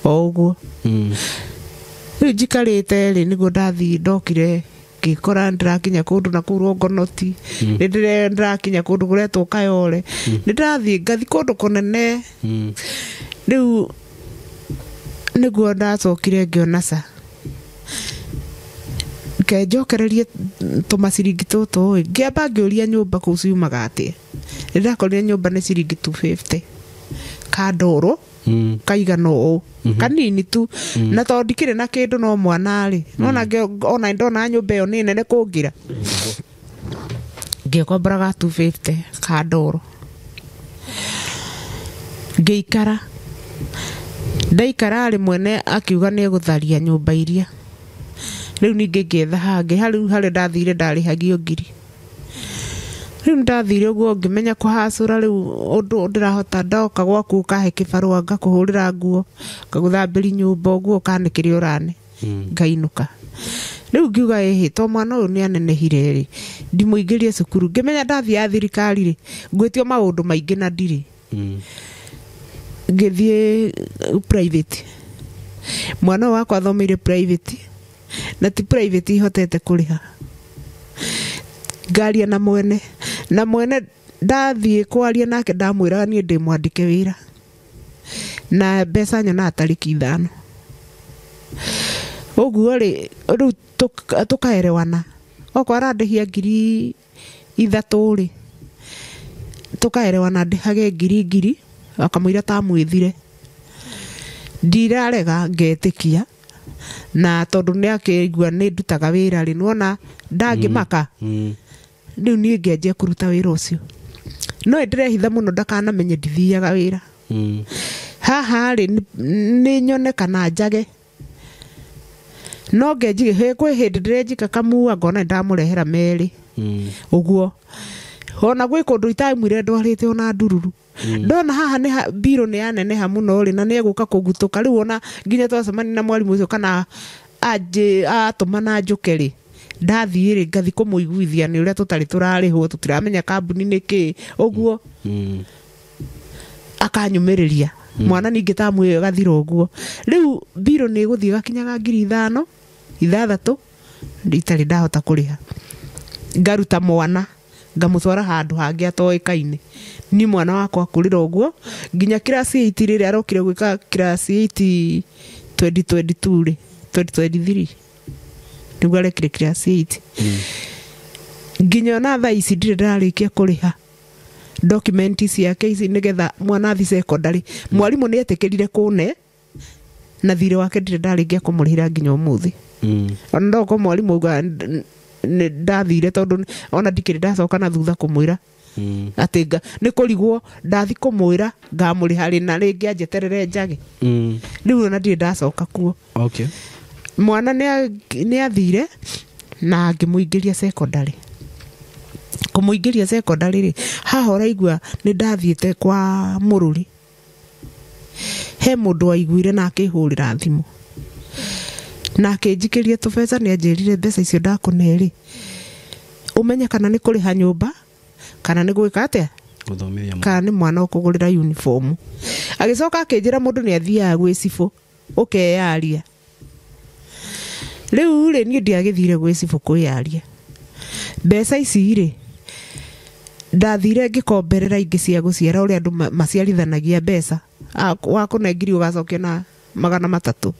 o ũguo. Rĩu njikarĩte rĩ, nĩguo ndathiĩ ndokire ngĩkora ndĩrakinya kũndũ na kũu Rongonoti, nĩ ndĩrakinya kũndũ kũretwo Kayore, nĩ ndĩrathiĩ ngathi kũndũ kũnene. Rĩu nĩguo ndacokire ngĩona ca ngenjokererie tũmaciringi tũtũ ĩ, ngĩamba ngĩũria nyũmba kũu ciumaga atĩa. Nĩ ndakorire nyũmba nĩ ciringi 250 kandoro kaigana ũũ, kanini tu, na tondũ ndikĩrĩ na kĩndũ no mwana rĩ, nona ona ndona nyũmba ĩyo nĩ nene kũngĩra, ngĩkombora ga 250 kandoro, ngĩikara. Ndaikara rĩ, mwene akiuga nĩ egũtharia nyũmba iria. Rĩu ningĩ ngĩetha hangĩ harĩu harĩa ndathire ndarĩhagio ngiri. Rĩu nĩndathire ũguo ngĩmenya kũhacũra rĩu ũndũ ndĩrahota, ndoka gwaku ũkahe kĩbarũa, ngakũhũrĩra nguo, ngagũthambĩria nyũmba ũguo, ũkanĩkĩre ũrane, ngainũka. Rĩu ngiuga ĩhĩ, to mwana ũyũ nĩ anenehire rĩ, ndimũingĩrie cukuru. Ngĩmenya ndathiĩ ya thirikari rĩ, ngwĩtio maũndũ maingĩ na ndirĩ. Ngĩthiĩ private. Mwana ũyũ wakwa athomeire private, na ti private ihotete kũrĩha. Ngaria na mwene, na mwene ndathiĩ kwaria nake, ndamwĩraga niĩ ndĩ mwandĩke wĩra na mbeca nyonaga tarĩki 5 ũguo rĩ. Rĩu tũkaerewana, okorwo arandĩhia 3000 rĩ, tũkaerewana ndĩhage ngiri ngiri akamũira tamwĩthire. Ndirarega, ngetĩkia, na tondũ nĩ akĩigua nĩ ndutaga wĩra rĩ, nĩwona ndangĩmaka. Rĩu niĩ ngĩanjia kũruta wĩra ũcio, no ndĩrehitha mũno ndakanamenye ndithiaga wĩra. Haha rĩ, nĩ nyone kana njage, no ngenjige kwĩ hĩndĩ ndĩrenjika kamua, ngona nĩ ndamũrehera merĩ ũguo. Ona gwĩ kũndũ itaimwire ndwarĩte ona ndururu. Ndona haha nĩ mbirũ nĩ yaneneha mũno rĩ, na nĩ egũka kũgutũka. Rĩu ona nginya twacemania na mwarimũ ũcio kana atũma na njũke rĩ, ndathiĩ rĩ, ngathi kũmũiguithia nĩ ũrĩa tũtarĩ tũrarĩhwo, tũtiramenya kambuni nĩ kĩ ũguo. Akanyũmĩrĩria mwana ningĩ tamu ĩyo ĩgathira ũguo. Rĩu mbirũ nĩ ĩgũthiĩ gakinyaga 5000, 6000 itarĩ ndahota kũrĩha. Ngaruta mwana ngamũtwara handũ hangĩ atoĩkaine. Ni mwana wakwa akũrĩra ũguo nginya class 8. Rĩrĩa arokire gwĩka class 8 2022 rĩ, 2023 nĩguo arekire class 8. Nginya ona thaa ici ndirĩ ndĩrarĩkia kũrĩha document ciake ici nĩgetha mwana athi secondary. Mwarimũ nĩ etĩkĩrire kũne na thirĩ wake, ndirĩ ndarĩkia kũmũrĩhĩra nginya ũmũthĩ. Ona ndoko mwarimũ auga nĩ ndathire, tondũ ona ndikĩrĩ ndacoka na thutha kũmwĩra atĩ nĩ kũrigwo ndathi kũmwĩra ngamũrĩha rĩ, na rĩngĩ anjeterere njage. Rĩu ona ndirĩ ndacoka kuo. Mwana nĩ athire na ngĩmũingĩria secondary. Kũmũingĩria secondary rĩ, haha ũraigua nĩ ndathiĩte kwa mũrũri, he mũndũ waiguire na akĩhũrĩra thimũ na akĩnjikĩria tũbeca. Nĩ anjĩrire mbeca icio ndakũne rĩ, ũmenye kana nĩ kũrĩha nyũmba kana nĩ gwĩka atĩa. Gũthomithia mwana. Kana nĩ mwana ũkũgũrĩra uniform. Agĩcoka akĩnjĩra mũndũ nĩ athiaga gwĩ cibũ ũkeyaria. Rĩu rĩ niĩ ndiagĩthire gwĩ cibũ kwĩyaria. Mbeca ici rĩ ndathire ngĩkomberera ingĩ cia gũciara ũrĩa andũ maciarithanagia mbeca. Wakũne ngiri ũgacokia na 300.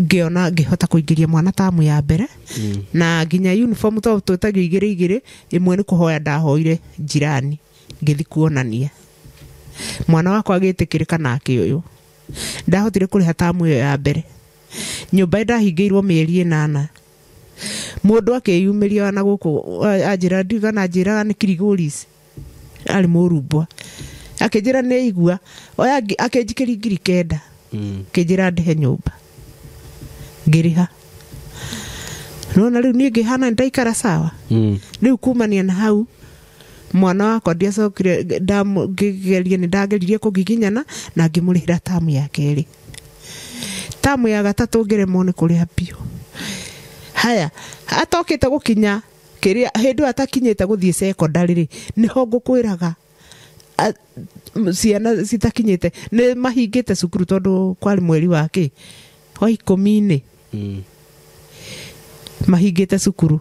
Ngĩona ngĩhota kũingĩria mwana tamu ya mbere. Na nginya uniform to twĩtagio igĩrĩ igĩrĩ, ĩmwe nĩ kũhoya ndahoire jirani ngĩthi kuonania. Mwana wakwa agĩtĩkĩrĩka na akĩũyũ. Ndahotire kũrĩha tamu ĩyo ya mbere. Nyũmba ndahingĩirwo mĩeri 8. Mũndũ akĩyumĩria na gũkũ anjĩra ndigana anjĩraga nĩ Kirigoris. Arĩ mũrumbwa. Akĩnjĩra nĩ aigua, oya akĩnjikĩria 9,000. Akĩnjĩra ndĩhe nyũmba. Ngĩrĩha. Nĩwona rĩu niĩ ngĩhana ndaikara sawa. Rĩu kumania na hau mwana wakwa ndiacokire ngĩgeria nĩ ndageririe kũgiginyana na ngĩmũrĩhĩra tamu ya kerĩ. Tamu ya gatatũ ngĩremwo nĩ kũrĩha biũ. Haya, atokĩte gũkinya kĩrĩa hĩndĩ ĩyo atakinyĩte gũthiĩ secondary rĩ, nĩho ngũkwĩraga ciana citakinyĩte nĩ mahingĩte cukuru tondũ kwarĩ mweri wa kĩ wa 10-inĩ. Mahingĩte cukuru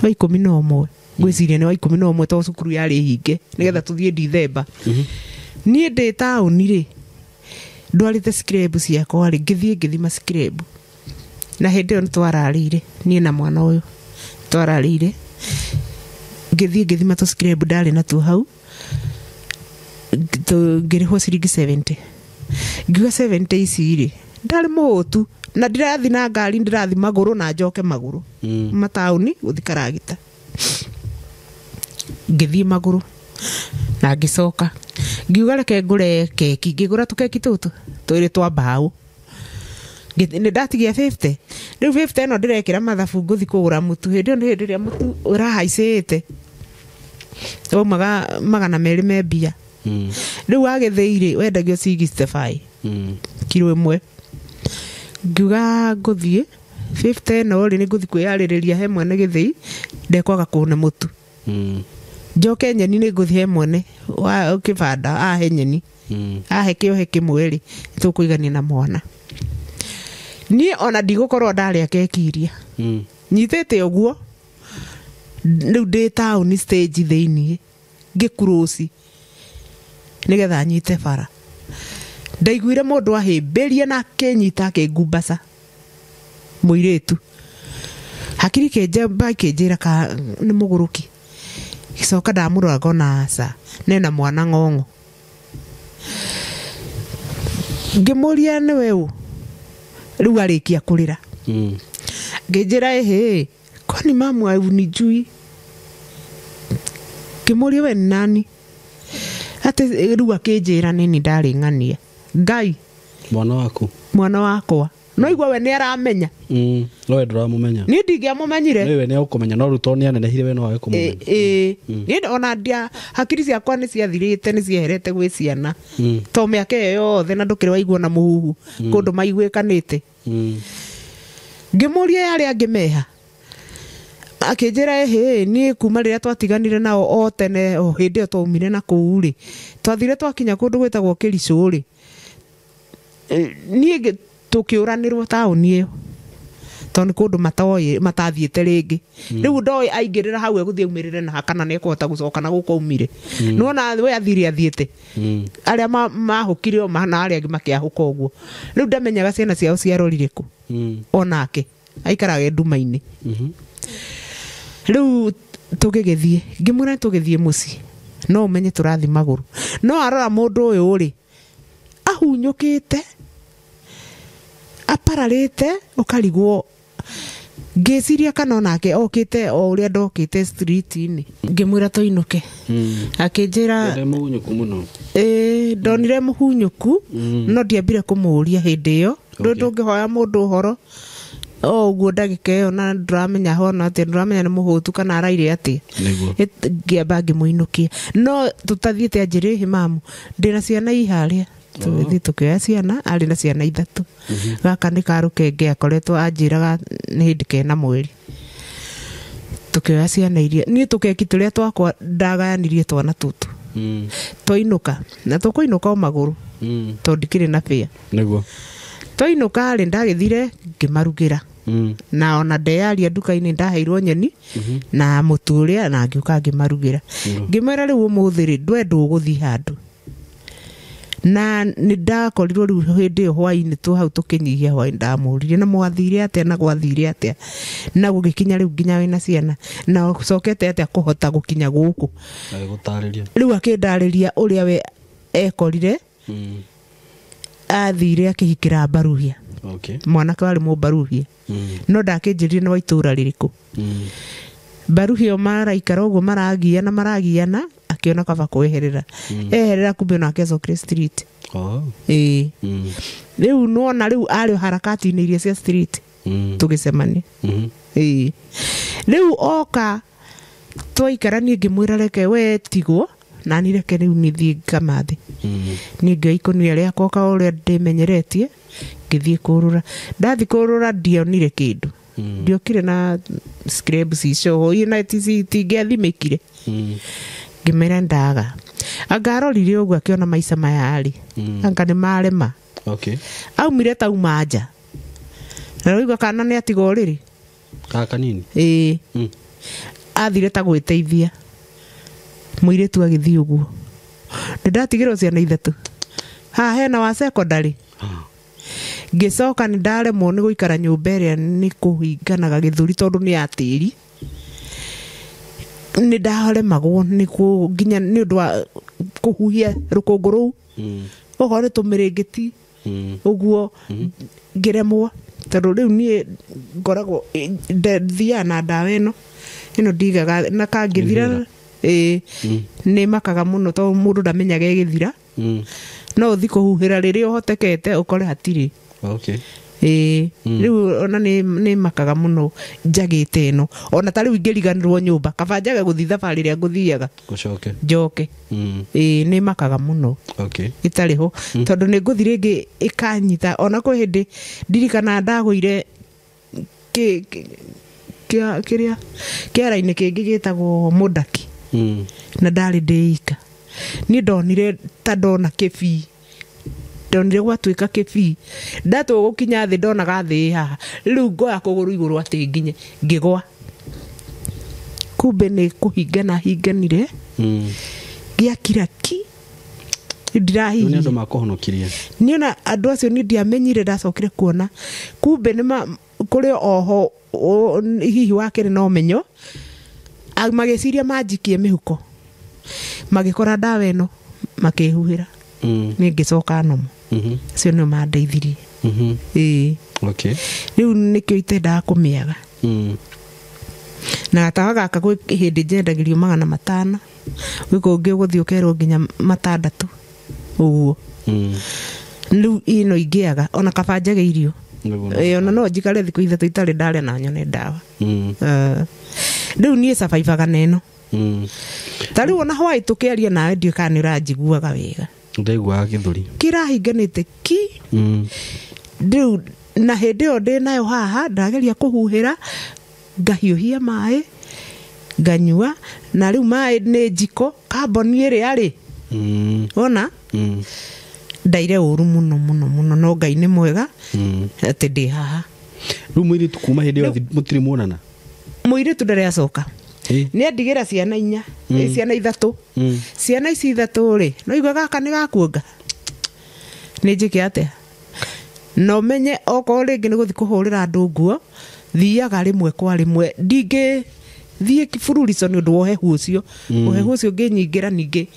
wa 11. Ngwĩciria nĩ wa 11 tondũ cukuru yarĩ hinge nĩgetha tũthiĩ Dithemba. Niĩ ndĩ taũni rĩ ndwarĩte scrap ciakwa rĩ, ngĩthiĩ ngĩthima scrap. Na hĩndĩ ĩyo nĩ twararĩire niĩ na mwana ũyũ twararĩire, ngĩthiĩ ngĩthima tũ scrap ndarĩ natuo hau, ngĩrĩhwo ciringi 70. Ngiuga 70 ici rĩ ndarĩ mũhũtu na ndĩrathi na ngari, ndĩrathi magũrũ na njoke magũrũ mataũni gũthi karagita. Ngĩthiĩ magũrũ na ngĩcoka ngiuga reke ngũre keki, ngĩgũra tũkeki tũtũ twĩrĩ twa mbaũ. Nĩ ndatigia 50. Rĩu 50 ĩno ndĩrekĩra mathabu ngũthi kũgũra mũtu. Hĩndĩ ĩyo nĩ hĩndĩ ĩrĩa mũtu ũrahaicĩte waumaga 200 me mbia. Rĩu wagĩthĩi rĩ wendagio 65 kiro ĩmwe. Ngiuga ngũthiĩ 50 ĩno rĩ nĩ ngũthiĩ kwĩyarĩrĩria he mwene gĩthĩi ndekwaga kũne mũtu. Njoke nyeni nĩ ngũthiĩ he mwene wa kĩbanda ahe nyeni. Ahe kĩohe kĩmwe rĩ tũkũigania na mwana. Niĩ ona ndigũkorwo ndarĩa keki iria. Nyitĩte ũguo rĩu ndĩ taũni stage thĩiniĩ ngĩkuruci nĩgetha nyite bara. Ndaiguire mũndũ ahĩmbĩria na akĩnyita akĩngumbaca mũirĩtu. Hakiri kĩnjamba ikĩnjĩra ka nĩ mũgũrũki. Gĩcoka ndamũrora ngona aca nena mwana ng'ong'o. Ngĩmũria nĩwe ũ? Rĩu arĩkia kũrĩra. Ngĩnjĩra ĩhĩ, kwani mamu haunijui? Ngĩmũria we nĩ nani? Atĩ rĩu akĩnjĩra nĩ ndarĩ ng'ania. Ngai mwana waku, mwana wakwa no igua we nĩ aramenya. No we ndũramũmenya. Niĩ ndingĩamũmenyire. Nĩ we nĩ ũkũmenya no rĩu tondũ nĩ anenehire we no wage kũmũmenya. Niĩ ona ndia hakiri ciakwa nĩ ciathirĩte nĩ cieherete gwĩ ciana. To mĩaka ĩyo yothe na ndũkĩrĩ waigua na mũhuhu kũndũ maiguĩkanĩte. Ngĩmũria yarĩ angĩ meha. Akĩnjĩra ĩhĩ niĩ kuma rĩrĩa twatiganire nao o tene o hĩndĩ ĩyo twaumire na kũu rĩ twathire twakinya kũndũ gwĩtagwo Kĩricũ rĩ niĩ tũkĩũranĩrwo taũni ĩyo tondũ nĩ kũndũ matoĩ matathiĩte rĩngĩ. Rĩu ndoĩ aingĩrĩra hau egũthiĩ aumĩrĩre na kana nĩ ekũhota gũcoka na gũkũ aumire. Nĩwona we athire athiĩte arĩa mahũkire o na arĩa angĩ makĩahũka ũguo. Rĩu ndamenyaga ciana ciao ciarorire kũ. Onake aikaraga nduma-inĩ. Rĩu tũgĩgĩthiĩ ngĩmwĩra tũgĩthiĩ mũciĩ no ũmenye tũrathiĩ magũrũ. No arora mũndũ ũyũ rĩ ahunyũkĩte apararĩte ũkarigwo. Ngĩciria kana onake okĩte o ũrĩa ndokĩte street-inĩ. Ngĩmwĩra tũinũke. Akĩnjĩra mũhunyũku mũno. Ndonire mũhunyũku no ndiambire kũmũũria hĩndĩ ĩyo. Ndũngĩhoya mũndũ ũhoro o ũguo ndagĩka ĩyo na ndũramenya hona atĩa, ndũramenya nĩ mũhũtu kana araire atĩa. Ngĩamba ngĩmũinũkia. No tũtathiĩte anjĩrĩ ĩhĩ mamu ndĩna ciana i harĩa. Tũgĩthiĩ tũkĩoya ciana, arĩ na ciana 3. Gaka nĩ karũkenge akoretwo anjĩraga nĩ hĩndĩ kena mweri. Tũkĩoya ciana iria niĩ tũkeki tũrĩa twakwa ndagayanirie twana tũtũ. Twainũka na tũkũinũka o magũrũ tondũ ndikĩrĩ na bĩa. Nĩguo. Twainũka rĩ ndagĩthire ngĩmarugĩra. Na ona ndeyaria nduka-inĩ ndaheirwo nyeni na mũtu ũrĩa na ngĩũka ngĩmarugĩra. Ngĩmwĩra rĩu ũmũthĩ rĩ ndwe ndũgũthiĩ handũ. Na nĩ ndakorirwo rĩu hĩndĩ ĩyo hwainĩ tũ hau tũkĩnyihia hwainĩ ndamũririe na mwathire atĩa na gwathire atĩa na gũgĩkinya rĩu nginya wĩna ciana na ũcokete atĩa kũhota gũkinya gũkũ. Agĩgũtarĩria. Rĩu akĩndarĩria ũrĩa we ekorire athire akĩhikĩra Mbaruhia. Okay. Mwanake warĩ mũmbaruhia. No ndakĩnjĩrire nĩ wa itũũra rĩrĩkũ. Mbaruhia maraikara ũguo maragiana maragiana akĩona kaba kweherera. Eherera kumbe onake acokire street. Oh. Ĩĩ. Rĩu nĩwona rĩu arĩ o harakati-inĩ iria cia street tũgĩcemania. Ĩĩ. Rĩu oka twaikara niĩ ngĩmwĩra reke we tigwo na niĩ reke rĩu niĩ thiĩ ngamathe. Niĩ ngĩoya ikũnia rĩakwa o ũrĩa ndĩmenyeretie ngĩthiĩ kũrũra. Ndathiĩ kũrũra ndionire kĩndũ. Ndiokire na scrapes icoho na itingĩathimĩkire. Ngĩmera ndaga. Anga arorire ũguo akĩona maica maya rĩ. Anga nĩ marema. Okay. Aumire tauma nja. Na rĩu kana nĩ atiga ũrĩrĩ. Kaka kanini. Ĩĩ. Athire ta gwĩteithia. Mũirĩtu agĩthiĩ ũguo. Nĩ ndatigĩrwo ciana ithatũ. Haha hena wa secondary. Ngĩcoka nĩ ndaremwo nĩ gũikara nyũmba ĩrĩa nĩ kũhinganaga gĩthũri tondũ nĩ ya tĩri. Nĩ ndaremagwo nĩ nginya nĩ ũndũ wa kũhuhia rũkũngũ rũu. Okorwo nĩ tũmĩrĩngĩti ũguo ngĩremwo tondũ rĩu niĩ ngoragwo thiaga na ndawa ĩno ĩno ndigaga na kangĩthira ĩĩ nĩ makaga mũno tondũ mũndũ ndamenyaga ĩgĩthira. No ũthiĩ kũhuhĩra rĩrĩa ũhotekete ũkore hatirĩ. Okay. Ĩĩ rĩu ona nĩ makaga mũno njagĩte ĩno ona ta rĩu ingĩriganĩrwo nyũmba kaba njage gũthiĩ thabarĩ ĩrĩa ngũthiaga Gũcoke. njoke. Ĩĩ nĩ makaga mũno. Okay. Ĩtarĩ ho tondũ nĩ ngũthiĩ rĩngĩ ĩkanyita ona kwĩ hĩndĩ ndirikana ndagũire kĩrĩa kĩara-inĩ kĩngĩ gĩtagwo Mũndaki. Na ndarĩ ndĩika. Niĩ ndonire ta ndona kĩbii. Ndonire gwatuĩka kĩbii. Ndatua gũkinya thĩ ndonaga thĩ ĩ haha. Rĩu ngoya kũgũrũ igũrũ atĩ nginye ngĩgwa. Kumbe nĩ kũhingana hinganire. Gĩakira ki. Ndirahihi. Nĩ andũ makũhonokirie. Niĩ ona andũ acio niĩ ndiamenyire ndacokire kuona. Kumbe nĩ kũrĩ oho hihi wakĩrĩ na ũmenyo. Magĩciria manjikie mĩhuko. Magĩkora ndawa ĩno makĩhuhĩra. Niĩ ngĩcoka nomo. Acio nĩo mandeithirie. Ĩĩ. Okay. Rĩu nĩkĩo itendaga kũmĩaga. Na gatawa gaka gwĩ hĩndĩ njendagĩrio 500. Gwĩ kũngĩ ũgũthiĩ ũkerwo nginya 600. Ũguo. Rĩu ĩno ingĩaga ona kaba njage irio. Ĩĩ ona no njikare thikũ 3 itarĩ ndarĩa na nyone ndawa. Rĩu niĩ survivaga na ĩno. Ta rĩu ona hwaĩ tũkĩaria nawe ndiũĩ kana nĩ ũranjiguaga wega. Ndaiguaga gĩthũri. Kĩrahinganĩte ki. Rĩu na hĩndĩ ĩyo ndĩ nayo haha ndageria kũhuhĩra ngahiũhia maĩ nganyua na rĩu maĩ nĩ njiko kamboni ĩrĩa rĩ. Wona? Ndaire ũru mũno mũno mũno no Ngai nĩ mwega atĩ ndĩ haha. Rĩu mũirĩtu kuma hĩndĩ ĩyo mũtirĩ muonana? Mũirĩtu ndarĩ acoka. Nĩ andigĩra ciana inya, ciana ithatũ. Ciana ici ithatũ rĩ, no igua gaka nĩ gakuonga. Nĩ njĩke atĩa? No menye okorwo rĩngĩ nĩ gũthiĩ kũhũrĩra andũ nguo, thiaga rĩmwe kwa rĩmwe. Ndingĩ thiĩ bũrũri-inĩ nĩ ũndũ wa ũhehu ũcio. Ũhehu ũcio ũngĩnyingĩra ningĩ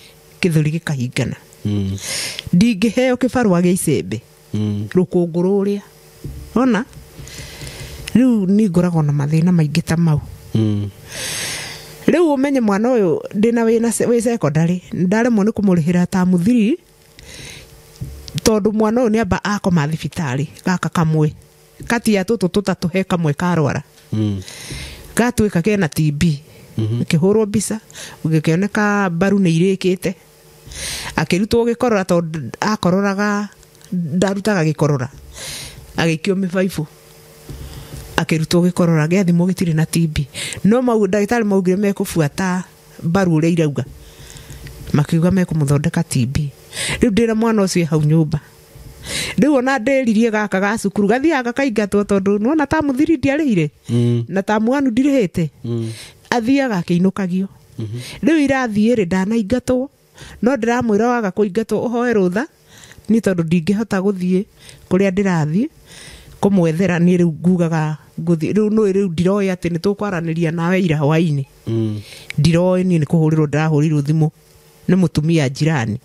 gĩthũri gĩkahingana. Ndingĩheo kĩbarũa gĩa icembe. Rũkũngũ rũrĩa. Wona? Rĩu niĩ ngoragwo na mathĩna maingĩ ta mau. Rĩu ũmenye mwana ũyũ ndĩna wĩ secondary, ndaremwo nĩ kũmũrĩhĩra ta mũthiri tondũ mwana ũyũ nĩamba akoma thibitarĩ gaka kamwe. Kati ya tũtũ tũtatũ he kamwe karwara. Gatuĩka kena TB. Gĩkĩhũrwo mbica, gĩkĩoneka mbaru nĩ irĩkĩte. Akĩrutwo gĩkorora tondũ akororaga ndarutaga gĩkorora. Agĩikio mĩbaibũ. Akĩrutwo gĩkorora gĩathimwo gĩtirĩ na TB. No mau ndagĩtarĩ maugire mekũbuata mbaru ũrĩa irauga. Makiuga mekũmũthondeka TB. Rĩu ndĩra mwana ũcio hau nyũmba. Rĩu ona ndĩririe gaka ga cukuru gathiaga gakaingatwo tondũ nĩwona ta mũthiri ndiarĩhire na ta mwanu ndirĩhĩte, athiaga akĩinũkagio. Rĩu irathiĩ rĩ, ndanaingatwo, no ndĩramwĩra waga kũingatwo ũhoe rũtha niĩ tondũ ndingĩhota gũthiĩ kũrĩa ndĩrathiĩ kũmwethera. Niĩ rĩu ngugaga ngũthiĩ rĩu nũĩ rĩu ndiroĩ atĩ nĩ tũkwaranĩria nawe ira hwainĩ. Ndiroĩ niĩ nĩ kũhũrĩrwo ndĩrahũrĩirwo thimũ nĩ mũtumia jirani,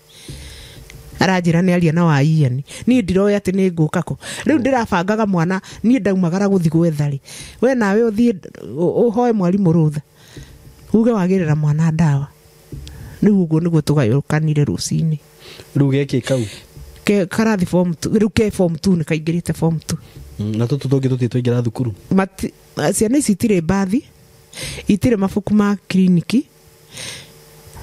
aranjĩra nĩ aria na waiani. Niĩ ndiroĩ atĩ nĩ ngũka kũ. Rĩu ndĩrabangaga mwana, niĩ ndaumagara gũthiĩ gwetha rĩ, we nawe ũthiĩ ũhoe mwarimũ rũtha uge wagĩrĩra mwana ndawa. Rĩu ũguo nĩguo tũgayũkanire rũcinĩ. Rĩu gĩkĩ kau ke karathi form 2, rĩu ke form 2, nĩ kaingĩrĩte form 2. Na tũtũ tũngĩ tũtirĩ twaingĩra thukuru? Ciana ici itirĩ mbathi, itirĩ mabuku ma kiriniki.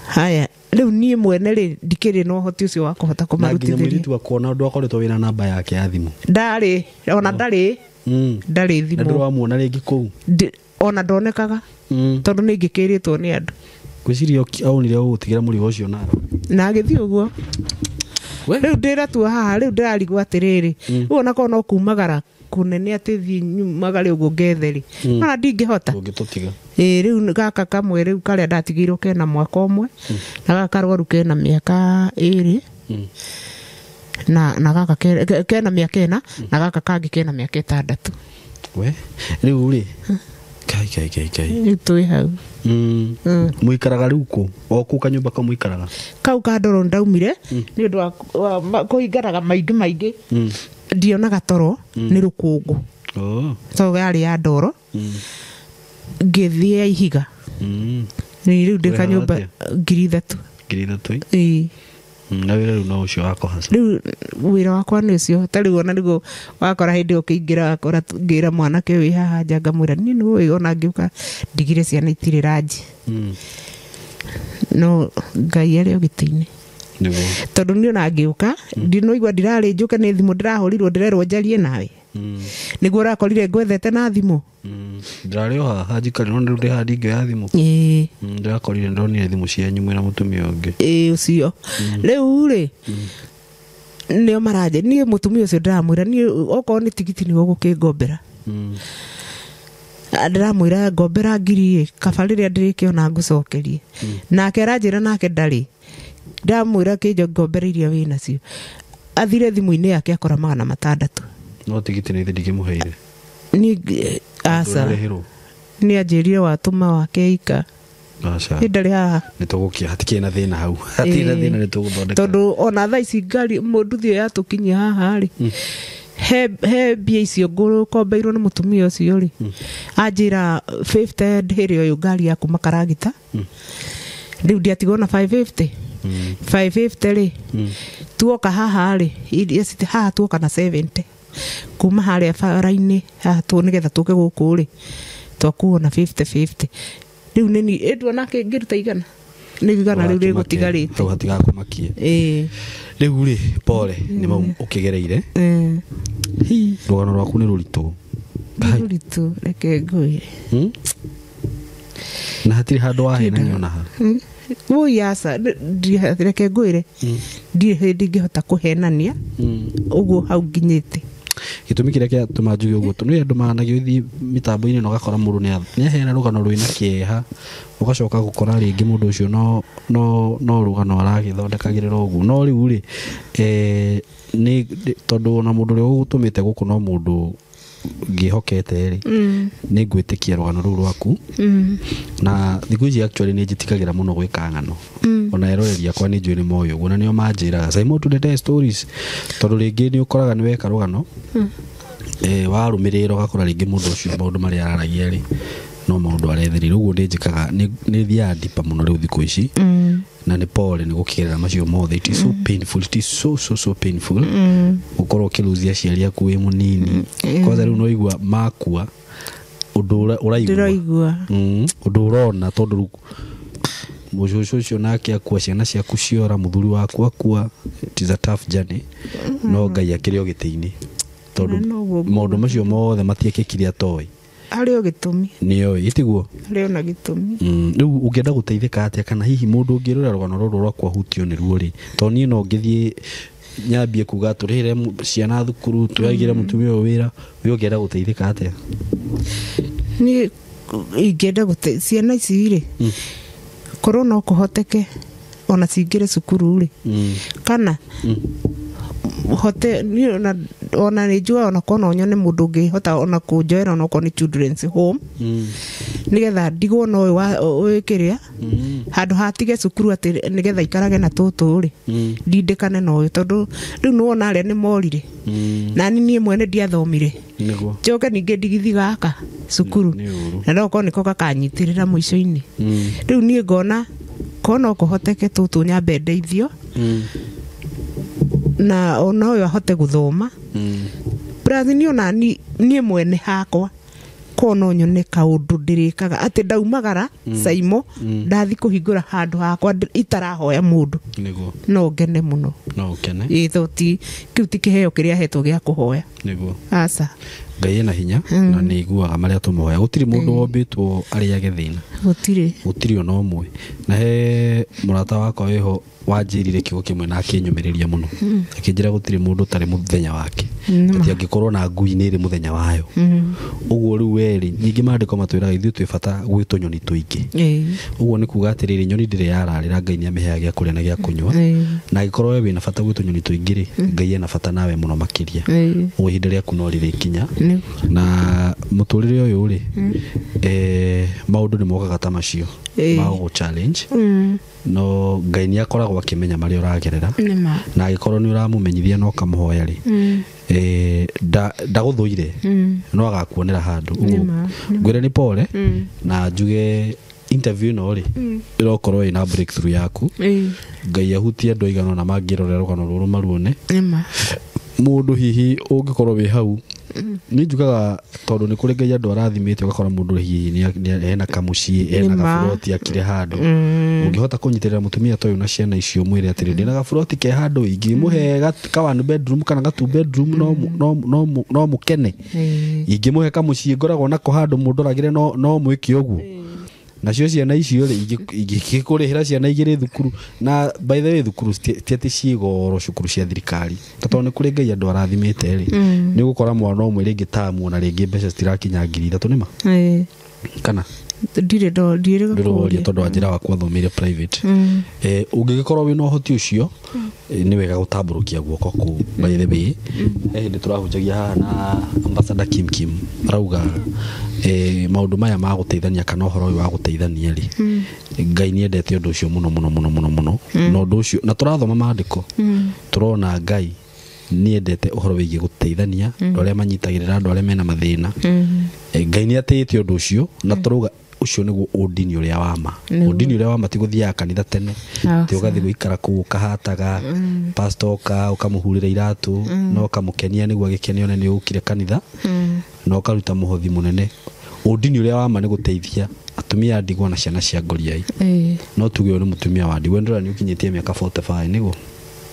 Haya, rĩu niĩ mwene rĩ, ndikĩrĩ na ũhoti ũcio wa kũhota Na nginya kũmarutithĩria. Mũirĩtu wakuona ũndũ akoretwo wĩna namba yake ya thimũ? Ndarĩ ona ndarĩ ndarĩ Na thimũ. ndũrĩ wamuona rĩngĩ kũu? Ona ndonekaga tondũ nĩ ingĩkĩrĩtwo nĩ andũ. Ngwĩciria aunire ũgũtigĩra mũrigo ũcio nawe. Na agĩthiĩ ũguo. We? Rĩu ndĩratua haha, rĩu ndĩrarigwo atĩrĩrĩ, rĩu ona korwo no kumagara kũnene atĩ thiĩ nyumagare ũguo ngethe rĩ, ona ndingĩhota. Ũngĩtũtiga. Ĩĩ, rĩu gaka kamwe rĩu karĩa ndatigĩirwo kena mwaka ũmwe, na gaka karwaru kena mĩaka 2, na gaka kena mĩaka 4, na gaka kangĩ kena mĩaka 6. We rĩu rĩ, kai kai kai kai. Rĩu twĩ hau. Mũikaraga rĩu kũ? O kũu kanyũmba kau mũikaraga? Kau ka ndoro ndaumire nĩ ũndũ wa kũhinganaga maingĩ maingĩ, ndionaga toro nĩ rũkũngũ. Oh. Tondũ yarĩ ya ndoro, ngĩthiĩ ya ihiga. Nĩ rĩu ndĩ Ũrĩhaga kanyũmba atĩa? 3,000. 3,000? Ĩĩ. Na wĩra rĩu no ũcio wa kũhaca? Rĩu wĩra wakwa nĩ ũcio. Ta rĩu ona nĩguo wakora hĩndĩ ĩyo ũkĩingĩra, wakora ngĩra mwanake wĩ haha nja ngamwĩra niĩ nĩ ũĩ ona ngĩũka ndigire ciana itirĩ ranji, no Ngai arĩ o gĩtĩ-inĩ. Nĩguo. Tondũ niĩ ona ngĩũka ndinoigua ndirarĩ njũke nĩ thimũ ndĩrahũrirwo ndĩrerwo njarie nawe, nĩguo ũrakorire ngwethete na thimũ. Ndĩrarĩ o haha njikari, no rĩu ndĩ haha ndingĩoya thimũ. Ĩĩ. Ndĩrakorire ndonire thimũ cianyu mwĩna mũtumia ũngĩ. Ĩĩ, ũcio rĩu rĩ nĩo maranje. Niĩ mũtumia ũcio ndĩramwĩra niĩ okorwo nĩ tigiti nĩguo gũkĩngombera, ndĩramwĩra ngombera 1,000 ĩ, kaba rĩrĩa ndĩrĩkĩona ngũcokerie. Nake aranjĩra nake ndarĩ. Ndamwĩra kĩnjo ngombera iria wĩ nacio, athire thimũ-inĩ yake akora 600. No tigiti nĩ ithe ndingĩmũheire. Niĩ aca. Ndũrarĩhĩrwo? Nĩ anjĩrire watũma wake ika. Aca. Nĩ ndarĩ haha. Nĩ tũgũkia, hatikĩrĩ na thĩna hau, hatirĩ na thĩna, nĩ tũgũthondeka. Tondũ ona thaa ici ngari mũnduthi ĩyo yatũkinyia haha rĩ, he mbia icio ngũkombeirwo nĩ mũtumia ũcio rĩ, anjĩra 50 ndĩhĩre ũyũ ngari ya kuma karagita. Rĩu ndiatigwo na 550. 550 rĩ, tuoka haha rĩ, iria haha tuoka na 70 kuma harĩa bara-inĩ haha tu nĩgetha tũke gũkũ rĩ, twakuo na 50 50. Rĩu nĩ ĩnduona ngĩruta igana nĩ igana rĩu rĩgũtigarĩte. Hau hatigakũmakie. Ĩĩ. Rĩu rĩ, pole nĩ mau ũkĩgereire. Hi, rũgano rwaku nĩ rũritũ. Nĩ rũritũ, reke ngwĩre. Na hatirĩ handũ wahenania ona ha? Woi, aca, reke ngwĩre, ndirĩ hĩndĩ ingĩhota kũhenania ũguo hau nginyĩte. Gĩtũmi kĩrĩa kĩratũma njuge ũguo, tondũ nĩ andũ mahanagio ũthiĩ mĩtambo-inĩ na ũgakora mũndũ nĩ aheana rũgano rwĩna kĩeha, ũgacoka gũkora rĩngĩ mũndũ ũcio no rũgano aragĩthondekagĩrĩra ũguo. No rĩu rĩ, nĩ tondũ ona mũndũ ũrĩa ũgũtũmĩte gũkũ no mũndũ ngĩhokete rĩ, nĩ ngwĩtĩkia rũgano rũu rwaku. Na thikũ ici actually nĩ njĩtikagĩra mũno gwĩka ng'ano. Ona eroreri akwa nĩ njũĩ nĩ moĩ ũguo, na nĩo manjĩraga, "Simon, tũletee stories," tondũ rĩngĩ nĩ ũkoraga nĩ weka rũgano, warũmĩrĩra ũgakora rĩngĩ mũndũ ũcio maũndũ marĩa araragia rĩ, no maũndũ arethereire. Ũguo nĩ njĩkaga, nĩ thiaga deeper mũno rĩu thikũ ici. Na nĩ pole nĩ gũkĩgerera macio mothe. It is so painful, it is so so so painful gũkorwo ũkĩlose aciari aku wĩ mũnini. Kwanza rĩu no igua makua ũndũ ũrĩa ũraigua. Ndĩraigua. Ũndũ ũrona, tondũ rĩu mũcũcũ ũcio nake akua, ciana ciaku ciora, mũthuri waku akua. It is a tough journey, no Ngai akĩrĩ o gĩtĩ-inĩ, tondũ Na noguo. Maũndũ macio mothe matiekĩkire atoĩ. Harĩ o gĩtũmi. Nĩoĩ ĩtiguo. Harĩ o na gĩtũmi. Rĩu ũngĩenda gũteithĩka atĩa, kana hihi mũndũ ũngĩrora rũgano rũrũ rwaku ahutio nĩruo rĩ, tondũ niĩ no ngĩthiĩ Nyambie kuga tũrĩhĩre ciana thukuru, twagire mũtumia ũyũ wĩra, we ũngĩenda gũteithĩka atĩa? Niĩ ingĩenda gũte ciana ici rĩ, korwo no kũhoteke ona cingĩre cukuru rĩ, kana hote niĩ ona nĩ njugaga ona korwo no nyone mũndũ ũngĩhota ona kũnjoera onakorwo nĩ children's home, nĩgetha ndigwo na ũyũ wa ũyũ kĩrĩa, handũ hatige cukuru atĩ nĩgetha ikarage na tũtũ rĩ, ndindĩkane na ũyũ, tondũ rĩu nĩwona arĩa nĩ morire, nani niĩ mwene ndiathomire, Nĩguo. njoke ningĩ ndigithi gaka cukuru, Nĩ ũru. na no korwo nĩko gakanyitĩrĩra mũico-inĩ. Rĩu niĩ ngona korwo no kũhoteke tũtũ nyambe ndeithio, na ona ũyũ ahote gũthoma. Plus niĩ ona niĩ mwene hakwa korwo no nyone kaũndũ ndĩrĩkaga atĩ ndaumagara Saimo, ndathi kũhingũra handũ hakwa itarahoya mũndũ, Nĩguo. no ngene mũno. No ũkene. Ĩĩ, tondũ ti kĩu ti kĩheo kĩrĩa hetwo gĩa kũhoya. Nĩguo. Aca. Ngai ena hinya na nĩ aiguaga marĩa tũmũhoya. Gũtirĩ mũndũ wombĩtwo arĩage thĩna. Gũtirĩ. Gũtirĩ ona ũmwe. Na he mũrata wakwa wĩho wanjĩrire kiugo kĩmwe na akĩnyũmĩrĩria mũno, akĩnjĩra gũtirĩ mũndũ ũtarĩ mũthenya wake, atĩ angĩkorwo na ngui nĩ ĩrĩ mũthenya wayo. Ũguo rĩu werĩ ningĩ maandĩko matwĩraga ithuĩ twĩ bata gwĩ tũnyoni tũingĩ. Ũguo nĩ kuga atĩrĩrĩ, nyoni ndĩrĩ yararĩra, Ngai nĩ amĩheaga gĩa kũrĩa na gĩa kũnyua. Na angĩkorwo we wĩna bata gwĩ tũnyoni tũingĩ rĩ, Ngai ena bata nawe mũno makĩria. Ũguo ihinda rĩaku no rĩrĩkinya. Na mũtũrĩre ũyũ rĩ, maũndũ nĩ mokaga ta macio ma gũgũ challenge, no Ngai nĩ akoragwo akĩmenya marĩa ũragerera, Nĩma. na angĩkorwo nĩ ũramũmenyithia na ũkamũhoya rĩ, ndagũthũire, no agakuonera handũ. Ũguo ngwĩre nĩ pole, na njuge interview ĩno rĩ, ĩrokorwo ĩna breakthrough yaku. Ngai ahutie andũ aigana ũna mangĩrorera rũgano rũrũ maruone. Nĩma. Mũndũ hihi ũngĩkorwo wĩ hau, niĩ njugaga tondũ nĩ kũrĩ Ngai andũ arathimĩte, ũgakora mũndũ hihi hena kamũciĩ, hena gaburoti akire handũ, ũngĩhota kũnyitĩrĩra mũtumia ta ũyũ na ciana icio, mwĩre atĩrĩ, ndĩna gaburoti ke handũ, ingĩmũhe ka one bedroom kana ga two bedroom, no mũkene, ingĩmũhe kamũciĩ ngoragwo nako handũ mũndoragĩre, no mwĩke ũguo. Nacio ciana icio rĩ, ingĩkũrĩhĩra ciana igĩrĩ thukuru, na by the way thukuru ti atĩ ciĩ goro, cukuru cia thirikari, tondũ nĩ kũrĩ Ngai andũ arathimĩte rĩ, nĩ ũgũkora mwana ũmwe rĩngĩ tamu ona rĩngĩ mbeca citirakinya 3,000, nĩma? Kana Ndirĩ ndirĩ. Ndĩroria tondũ wanjĩra wakwa athomeire private. Ũngĩgĩkorwo wĩna ũhoti ũcio, nĩ wega gũtambũrũkia guoko kũu. By the way, he hĩndĩ tũrahunjagia haha na ambassador Kim Kim arauga, maũndũ maya ma gũteithania kana ũhoro ũyũ wa gũteithania rĩ, Ngai nĩ endete ũndũ ũcio mũno mũno mũno mũno mũno. Na ũndũ ũcio na tũrathoma maandĩko, tũrona Ngai nĩ endete ũhoro wĩgiĩ gũteithania, andũ arĩa manyitagĩrĩra andũ arĩa mena mathĩna. Ngai nĩ atĩĩte ũndũ ũcio, na tũrauga ũcio nĩguo ũndini ũrĩa wa ma. Ũndini ũrĩa wa ma ti gũthiaga kanitha tene, ti ũgathiĩ gũikara kũu ũkahataga pastor, ũkamũhurĩra iratũ na ũkamũkenia nĩguo agĩkene one nĩ ũkire kanitha, na ũkaruta mũhothi mũnene. Ũndini ũrĩa wa ma nĩ gũteithia atumia a ndigwa na ciana cia ngoriai. No tuge ũyũ nĩ mũtumia wa ndigwa, ndĩrona nĩ ũkinyĩtie mĩaka 45, nĩguo?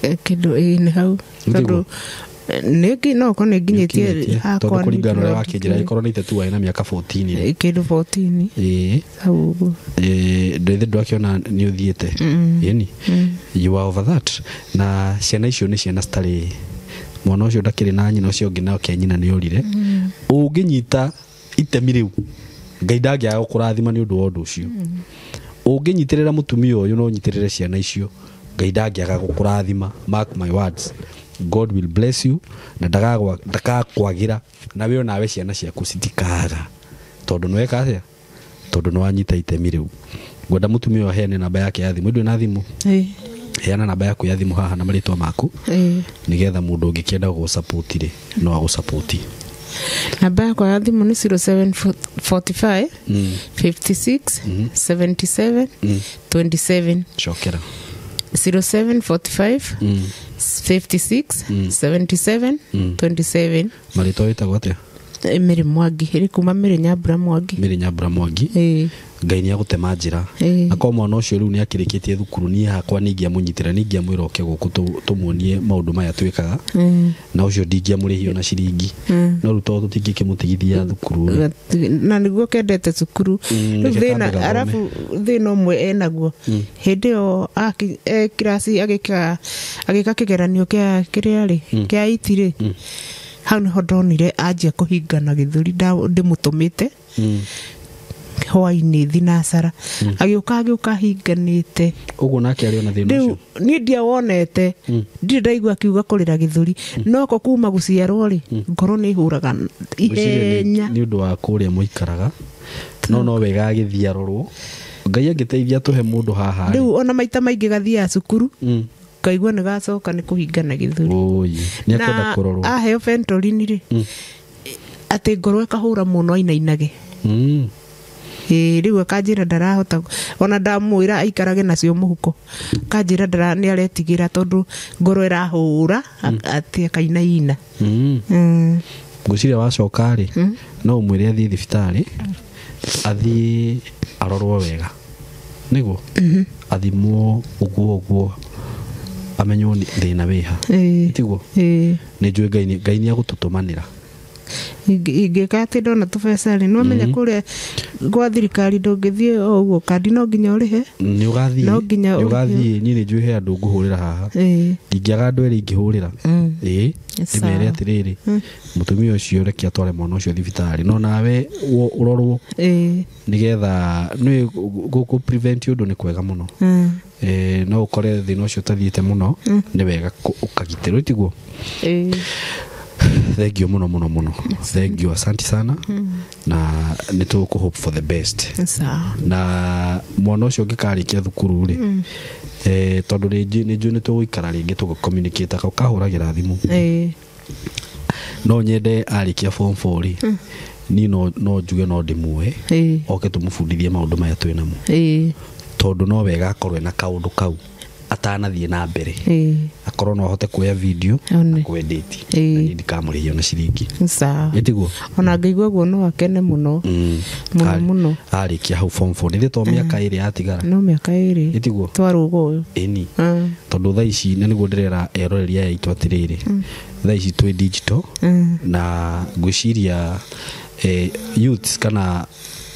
Kĩndũ ĩĩ nĩ hau, tondũ nĩ no korwo nĩ nginyĩtie hakwa, tondũ kũringana na ũrĩa wakĩnjĩra, ĩkorwo nĩ 32 warĩ na mĩaka 14 rĩ. Kĩndũ 14. Ĩĩ. Hau ũguo. Ndĩthĩ ndwakĩona nĩ ũthiĩte, ĩni you are over that. Na ciana icio nĩ ciana citarĩ mwana ũcio ndakĩrĩ na nyina, ũcio ũngĩ nake nyina nĩ orire. Ũngĩnyita itemi rĩu, Ngai ndangĩaga gũkũrathima nĩ ũndũ wa ũndũ ũcio. Ũngĩnyitĩrĩra mũtumia ũyũ na ũnyitĩrĩre ciana icio, Ngai ndangĩaga gũkũrathima. Mark my words, God will bless you, na ndagakwagĩra, na we onawe ciana ciaku citikaga, tondũ nĩweka atĩa? Tondũ nĩwanyita itemi rĩu. Ngwenda mũtumia ũyũ aheane namba yake ya thimũ. Ndũrĩ na thimũ? Heana namba yaku ya thimũ haha na marĩtwa maku, nĩgetha mũndũ ũngĩkĩenda gũgũsupport rĩ, no agũsupport. Namba yakwa ya thimũ nĩ 0745 56 77 27. Cokera. 0745 56 77 27. Marĩtwa wĩtagwo atĩa? Mĩrĩ Mwangi, ĩrĩ kuma Mĩrĩ Nyambura Mwangi. Mĩrĩ Nyambura Mwangi. Ĩĩ. Ngai nĩ agũtema njĩra. Ĩĩ. Akorwo mwana ũcio rĩu nĩ akĩrĩkĩtie thukuru, niĩ hakwa nĩ ingĩamũnyitĩra, nĩ ingĩamwĩra oke gũkũ tũmuonie maũndũ maya twĩkaga. Na ũcio ndingĩamũrĩhia ona ciringi. No rĩu tondũ tũtingĩkĩmũtigithia thukuru rĩ. Na nĩguo kendete cukuru. Rĩu Reke thĩna kambe gathome. Arabu thĩna ũmwe enaguo, hĩndĩ ĩyo e kiraci agĩka kĩgeranio kĩa kĩrĩa rĩ, kĩa iti rĩ, hau nĩho ndonire anjia kũhingana gĩthũri. Ndĩmũtũmĩte hwainĩ thinacara, agĩũka ahinganĩte. Ũguo nake arĩ ona thĩna Rĩu ũcio. Niĩ ndiawonete, ndirĩ ndaigua akiuga kũrĩra gĩthũri, noko kuma gũciarwo rĩ, ngoro nĩ ĩhũraga Ngwĩciria ihenya. Nĩ ũndũ wa kũrĩa mũikaraga, no wega agĩthiĩ arorwo. Ngai angĩteithia tũhe mũndũ haha rĩ. Rĩu ona maita maingĩ gathiaga cukuru, ngaigua nĩ gacoka nĩ kũhingana gĩthũri. Ũi, nĩ akwenda kũrorwo. Aheo Ventolin rĩ, atĩ ngoro ĩkahũra mũno ainainage. Ĩĩ, rĩu akanjĩra ndarahota, ona ndamwĩra aikarage nacio mũhuko, kanjĩra ndara nĩ aretigĩra tondũ ngoro ĩrahũra atĩ akainaina. Ngwĩciria wacoka rĩ, no ũmwĩre athiĩ thibitarĩ, athiĩ arorwo wega, nĩguo athimwo ũguo ũguo, amenywo nĩ thĩna wĩha. Tiguo? Ĩĩ. Nĩ njũĩ Ngai nĩ agũtũtũmanĩra. Ingĩka atĩ ndona tũbeca rĩ, nĩwamenya kũrĩa gwa thirikari ndũngĩthiĩ o ũguo, kandi no nginya ũrĩhe. Nĩ ũgathiĩ. No nginya Nĩ ũgathiĩ. Niĩ nĩ njũĩ he andũ ngũhũrĩra haha. Ndingĩaga andũ erĩ ingĩhũrĩra. Ĩĩ, ndĩmere atĩrĩrĩ, mũtumia ũcio reke atware mwana ũcio thibitarĩ, no nawe ũrorwo, nĩgetha nĩ gũkũ prevent ũndũ nĩ kwega mũno. No ũkore thĩna ũcio ũtathiĩte mũno, nĩ wega ũkagitĩrwo, tiguo? Ĩĩ. Thank you mũno mũno mũno, thank you, asante sana, na nĩ tũkũ hope for the best. Sawa. Na mwana ũcio ũngĩkarĩkia thukuru rĩ, tondũ rĩngĩ nĩ njũĩ nĩ tũgũikara rĩngĩ tũgĩcommunicate, ũkahũragĩra thimũ. No nyende arĩkia form 4 rĩ, niĩ no njuge no ndĩmuoe, oke tũmũbundithie maũndũ maya twĩ namo, tondũ no wega akorwo ena kaũndũ kau atanathiĩ na mbere, akorwo no ahote kuoya video One. na kwendeti. Na niĩ ndikamũrĩhia ona ciringi. Sawa. Ĩtiguo? Ona ngaigua guo no akene mũno mũno mũno. Arĩkia hau form 4 nĩ to mĩaka 2 yatigara. No mĩaka 2. Ĩtiguo? Twarũga ũyũ. Ĩni. Tondũ thaa ici na nĩguo ndĩrera eroreri aya aitũ atĩrĩrĩ, thaa ici twĩ digital, na ngwĩciria youths kana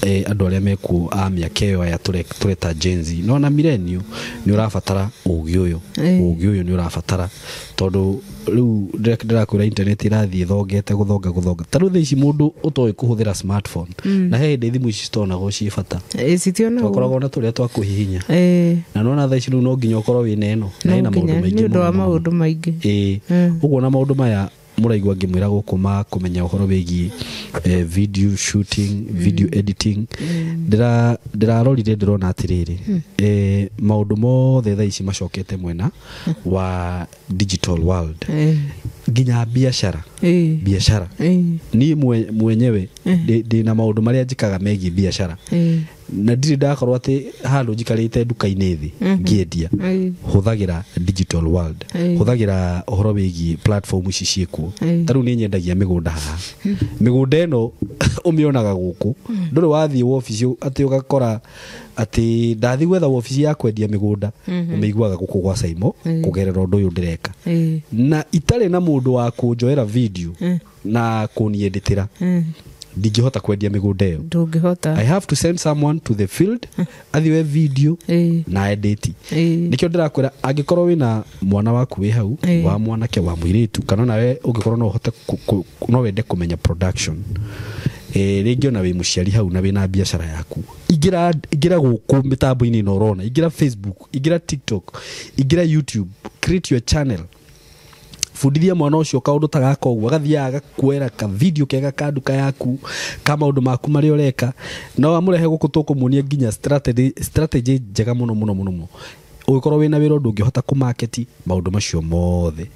andũ arĩa mekuo a mĩaka ĩyo aya tũreta Gen Z, no na millennial, nĩ ũrabatara ũgĩ ũyũ. Ũgĩ ũyũ nĩ ũrabatara, tondũ rĩu ndĩrakwĩra internet ĩrathiĩ ĩthongete gũthonga gũthonga. Ta rĩu thaa ici mũndũ ũtoĩ kũhũthĩra smartphone, na he hĩndĩ thimũ ici citonagwo ciĩ bata. Citionagwo. Twakoragwo na tũrĩa twa kũhihinya, na nona thaa ici rĩu no nginya ũkorwo wĩna ĩno na No ĩna maũndũ nginya maingĩ nĩ ũndũ wa mũno mũno. maũndũ maingĩ. Ĩĩ. Ũguo na maũndũ maya mũraigua ngĩmwĩra gũkũ ma kũmenya ũhoro wĩgiĩ video shooting, video editing, ndĩrarorire ndĩrona atĩrĩrĩ, maũndũ mothe thaa ici macokete mwena wa digital world, nginya biacara. Biacara, niĩ mwenyewe ndĩna maũndũ marĩa njĩkaga megiĩ biacara, na ndirĩ ndakorwo atĩ handũ njikarĩte nduka-inĩ thĩ ngĩendia. Hũthagĩra digital world, hũthagĩra ũhoro wĩgiĩ platform ici ciĩkuo. Ta rĩu nĩ nyendagia mĩgũnda haha. Mĩgũnda ĩno ũmĩonaga gũkũ, ndũrĩ wathiĩ wobici atĩ ũgakora atĩ ndathiĩ gwetha wobici ya kwendia mĩgũnda. Ũmĩiguaga gũkũ gwa Saimo kũgerera ũndũ ũyũ ndĩreka, na itarĩ na mũndũ wa kũnjoera video na kũnieditĩra, ndingĩhota kwendia mĩgũnda ĩyo. Ndũngĩhota. I have to send someone to the field athiwe video na edit. Nikio ndĩrakwĩra, angĩkorwo wĩna mwana waku wĩ hau, wa mwanake, wa mũirĩtu, kana nawe ũngĩkorwo no ũhote no wende kũmenya production, rĩngĩ ona wĩ mũciari hau na wĩna biacara yaku, ingĩra, ingĩra gũkũ mĩtambo-inĩ ĩno ũrona, ingĩra Facebook, ingĩra TikTok, ingĩra YouTube, create your channel, bundithia mwana ũcio kaũndũ ta gaka ũguo, agathiaga agakuoera ka video kega ka nduka yaku, ka maũndũ maku marĩa ũreka, no amũrehe gũkũ tũkũmuonia nginya strategy njega mũno mũno mũno mũno. Ũngĩkorwo wĩna wĩra ndũngĩhota kũmarket maũndũ macio mothe.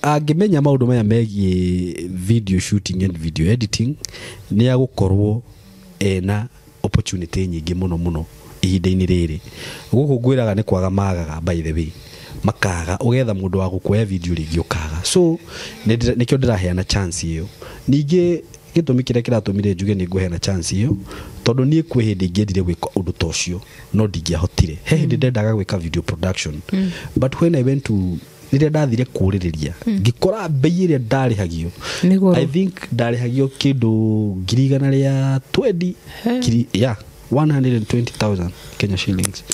Angĩmenya maũndũ maya megiĩ video shooting and video editing, nĩ agũkorwo ena opportunity nyingĩ mũno mũno ihinda-inĩ rĩrĩ. Gũkũ ngwĩraga nĩ kwaga magaga, by the way, Makaga ũgetha mũndũ wa gũkuoya video rĩngĩ ũkaga. So nĩkĩo ndĩraheana chance ĩyo. Ningĩ gĩtũmi kĩrĩa kĩratũmire njuge nĩ ngũheana chance ĩyo, tondũ niĩ kwĩ hĩndĩ ingĩendire gwĩka ũndũ ta ũcio no ndingĩahotire. He hĩndĩ ndendaga gwĩka video production, but when I went to, rĩrĩa ndathire kũrĩrĩria, ngĩkora mbei ĩrĩa ndarĩhagio, Nĩ goro. I think ndarĩhagio kĩndũ 120,000, ngiri, yeah, 120,000 Kenya shillings.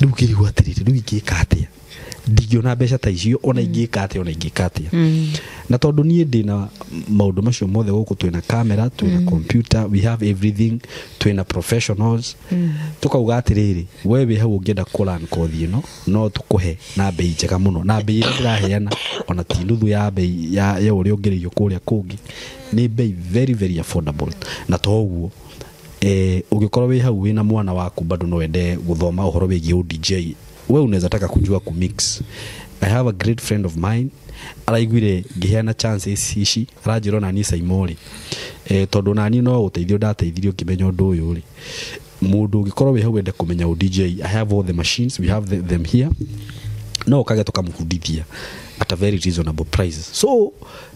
Rĩu ngĩrigwo atĩrĩrĩ, rĩu ingĩka atĩa? Ndingĩona mbeca ta icio ona ingĩka atĩa, ona ingĩka atĩa. Na tondũ niĩ ndĩna maũndũ macio mothe gũkũ, twĩna camera, twĩna computer, we have everything, twĩna professionals, tukauga atĩrĩrĩ, we wĩ hau ũngĩenda kũlearn kothi ĩno, no tũkũhe na mbei njega mũno, na mbei ĩrĩa ndĩraheana ona ti nuthu ya mbei ya ũrĩa ũngĩrĩhio kũrĩa kũngĩ. Nĩ mbei very very affordable. Na to ũguo, ũngĩkorwo wĩ hau wĩna mwana waku bado no wende gũthoma ũhoro wĩgiĩ UDJ, we unaweza taka kujua kumix, I have a great friend of mine araiguire ngĩheana chances ici, aranjĩra ona niĩ Saimori, tondũ nani no ũteithio ndateithirio ngĩmenya ũndũ ũyũ rĩ, mũndũ ũngĩkorwo wĩ hau wende kũmenya UDJ, I have all the machines, we have them here, no ũkage tũkamũbundithia at a very reasonable price. So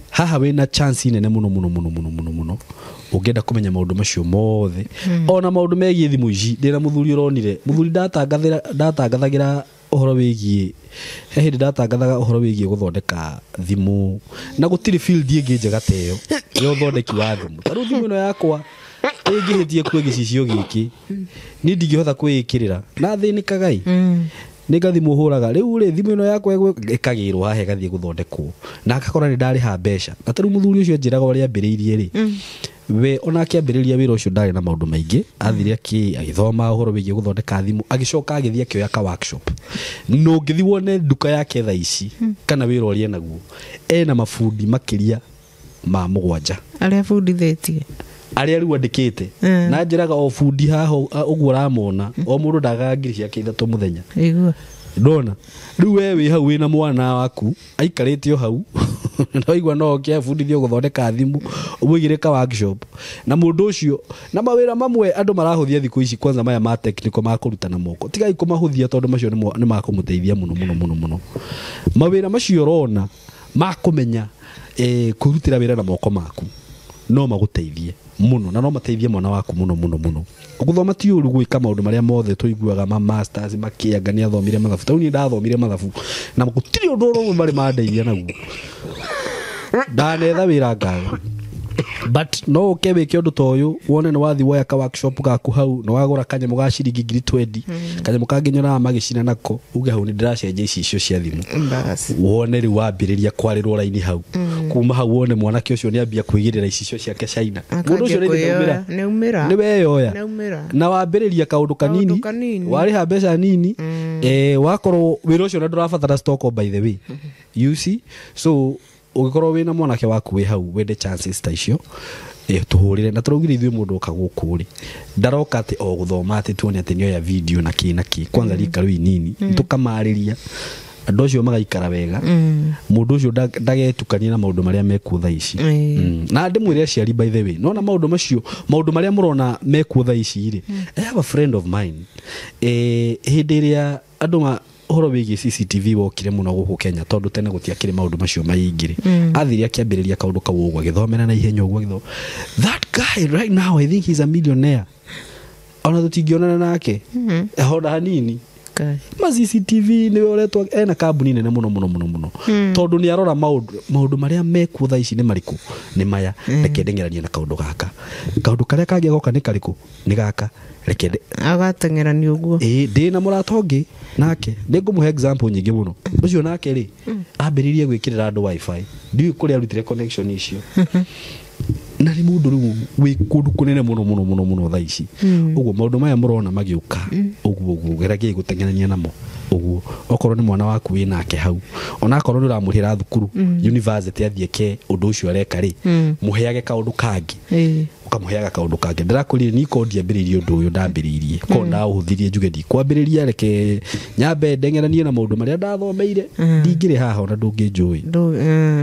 haha wĩna chance nene mũno mũno mũno mũno mũno mũno ũngĩenda kũmenya maũndũ macio mothe, ona maũndũ megiĩ thimũ ici. Ndĩna mũthuri ũronire, mũthuri ndatangathagĩra ũhoro wĩgiĩ, he hĩndĩ ndatangathaga ũhoro wĩgiĩ gũthondeka thimũ, na gũtirĩ field ĩngĩ njega ta ĩyo ya ũthondeki wa thimũ. Ta rĩu thimũ ĩno yakwa ĩngĩhĩtie kue gĩcicio gĩkĩ, niĩ ndingĩhota kwĩĩkĩrĩra na thĩnĩkagai nĩ ngathimũ hũraga. Rĩu rĩ, thimũ ĩno yakwa ĩkagĩrwo haha ĩgathiĩ gũthondekwo na akakora nĩ ndarĩha mbeca. Na ta rĩu mũthuri ũcio anjĩraga ũrĩa ambĩrĩirie rĩ, we ona akĩambĩrĩria wĩra ũcio ndarĩ na maũndũ maingĩ. Athire agĩthoma ũhoro wĩgiĩ gũthondeka thimũ, agĩcoka agĩthiĩ akĩoya ka workshop. Na ũngĩthiĩ wone nduka yake thaa ici kana wĩra ũrĩa enaguo, ena mabundi makĩria ma 7 arĩa bundithĩtie, arĩa rĩu andĩkĩte. Na njĩraga o bundi haha ũguo ũramona, o mũndũ ndagaga 3,000 mũthenya. Igua. Ndona rĩu we wĩ hau wĩna mwana waku aikarĩte o hau, no igua no oke abundithio gũthondeka thimũ, ũmũigĩre ka workshop na mũndũ ũcio. Na mawĩra mamwe andũ marahũthia thikũ ici, kwanza maya ma technical ma kũruta na moko, tigai kũmahũthia tondũ macio nĩ makũmũteithia mũno mũno mũno mũno. Mawĩra macio ũrona ma kũmenya kwĩrutĩra wĩra na moko maku no magũteithie mũno, na no mateithie mwana waku mũno mũno mũno. Gũthoma ti ũru, gwĩka maũndũ marĩa mothe tũiguaga ma masters makĩanga nĩ athomire mathabu. Tarĩu niĩ ndathomire mathabu na gũtirĩ ũndũ ũrĩa ũmwe marĩ mandeithia naguo, ndanetha wĩra ngaga. But no ũke wĩke ũndũ ta ũyũ, wone nĩ wathi woya ka workshop gaku hau, nĩ wagũra kanyamũ ga ciringi 20,000, kanyamũ kangĩ nyonaga magĩcina nako, uge hau nĩ ndĩracenjia icicio cia thimũ. Bas. Wone rĩu wambĩrĩria kwarĩrwo raini hau, kuma hau wone mwanake ũcio nĩ ambia kwĩgĩrĩra icicio ciake China. Mũndũ ũcio Akanjia rĩngĩ ndaumĩra. kwĩyoya. Nĩaumĩra. Nĩ weyoya. Nĩaumĩra. Na wambĩrĩria kaũndũ kanini, Kaũndũ kanini. warĩha mbeca nini, wakorwo wĩra ũcio na ndũrabatara stock, by the way, you see. So ũngĩkorwo wĩna mwanake waku wĩ hau wende chances ta icio, tũhũrĩre. Na tũraugire ithuĩ mũndũ oka gũkũ rĩ, ndaroka atĩ o gũthoma atĩ tuone atĩ nĩoya video na kĩ na kĩ. Kwanza rika rĩu inini tũkamarĩria andũ acio magaikara wega, mũndũ ũcio ndagetukania na maũndũ marĩa mekuo thaa ici. Na ndĩmwĩre aciari, by the way, nona maũndũ macio, maũndũ marĩa mũrona mekuo thaa ici rĩ, I have a friend of mine, hĩndĩ ĩrĩa andũ ma ũhoro wĩgiĩ CCTV wokire mũno gũkũ Kenya, tondũ tene gũtiakĩrĩ maũndũ macio maingĩ rĩ, athire akĩambĩrĩria kaũndũ kau ũguo, agĩthomera na ihenya ũguo agĩthoma. That guy right now, I think he's a millionaire, ona tũtingĩonana nake ona hanini. Ngai. Ma CCTV nĩwe ũretwo, ena kambuni nene mũno mũno mũno mũno, tondũ nĩ arora maũndũ marĩa mekuo thaa ici nĩ marĩkũ, nĩ maya, reke ndeng'eranie na kaũndũ gaka, kaũndũ karĩa kangĩ goka nĩ karĩkũ, nĩ gaka, reke Agateng'erania ũguo. Ĩĩ, ndĩ na mũrata ũngĩ nake nĩ ngũmũhe example nyingĩ mũno. Ũcio nake rĩ, ambĩrĩirie gwĩkĩrĩra andũ wifi, ndiũĩ kũrĩa arutire connection icio, na nĩ mũndũ rĩu wĩ kũndũ kũnene mũno mũno mũno mũno thaa ici. Ũguo maũndũ maya mũrona magĩũka ũguo ũguo, geragiai gũteng'erania namo ũguo. Okorwo nĩ mwana waku wĩ nake hau, ona akorwo nĩ ũramũrĩhĩra thukuru university athiĩ eke ũndũ ũcio areka rĩ, mũheage kaũndũ kangĩ. Ũkamũheaga kaũndũ kangĩ. Ndĩrakwĩrire ni ko ndiambĩrĩirie ũndũ ũyũ, ndambĩrĩirie ko ndaũhũthirie njuge ndikwambĩrĩria, reke nyambe ndeng'eranie na maũndũ marĩa ndathomeire, ndingĩrĩ haha ona ndũngĩnjũĩ.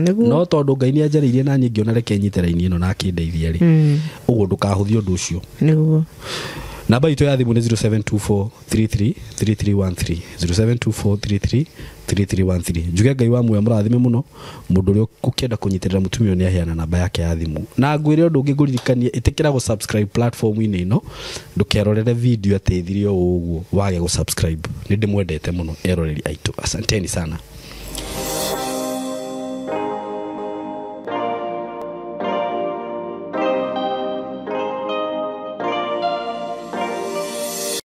Nĩguo. No tondũ Ngai nĩ anjarĩirie na niĩ ngĩona reke nyite raini ĩno na akĩndeithia rĩ, ũguo ndũkahũthie ũndũ ũcio. Nĩguo. Namba itũ ya thimũ nĩ 0724333313, 0724333313. Njuge Ngai wa muoyo mũrathime mũno. Mũndũ ũrĩa ũkĩenda kũnyitĩrĩra mũtumia ũyũ nĩ aheana namba yake ya thimũ. Na ngwĩre ũndũ ũngĩ ngũririkanie, ĩtĩkĩra gũ subscribe platform-inĩ ĩno, ndũkerorere video atĩ ĩthire o ũguo wage gũ subscribe. Nĩ ndĩmwendete mũno eroreri aitũ, asanteni sana.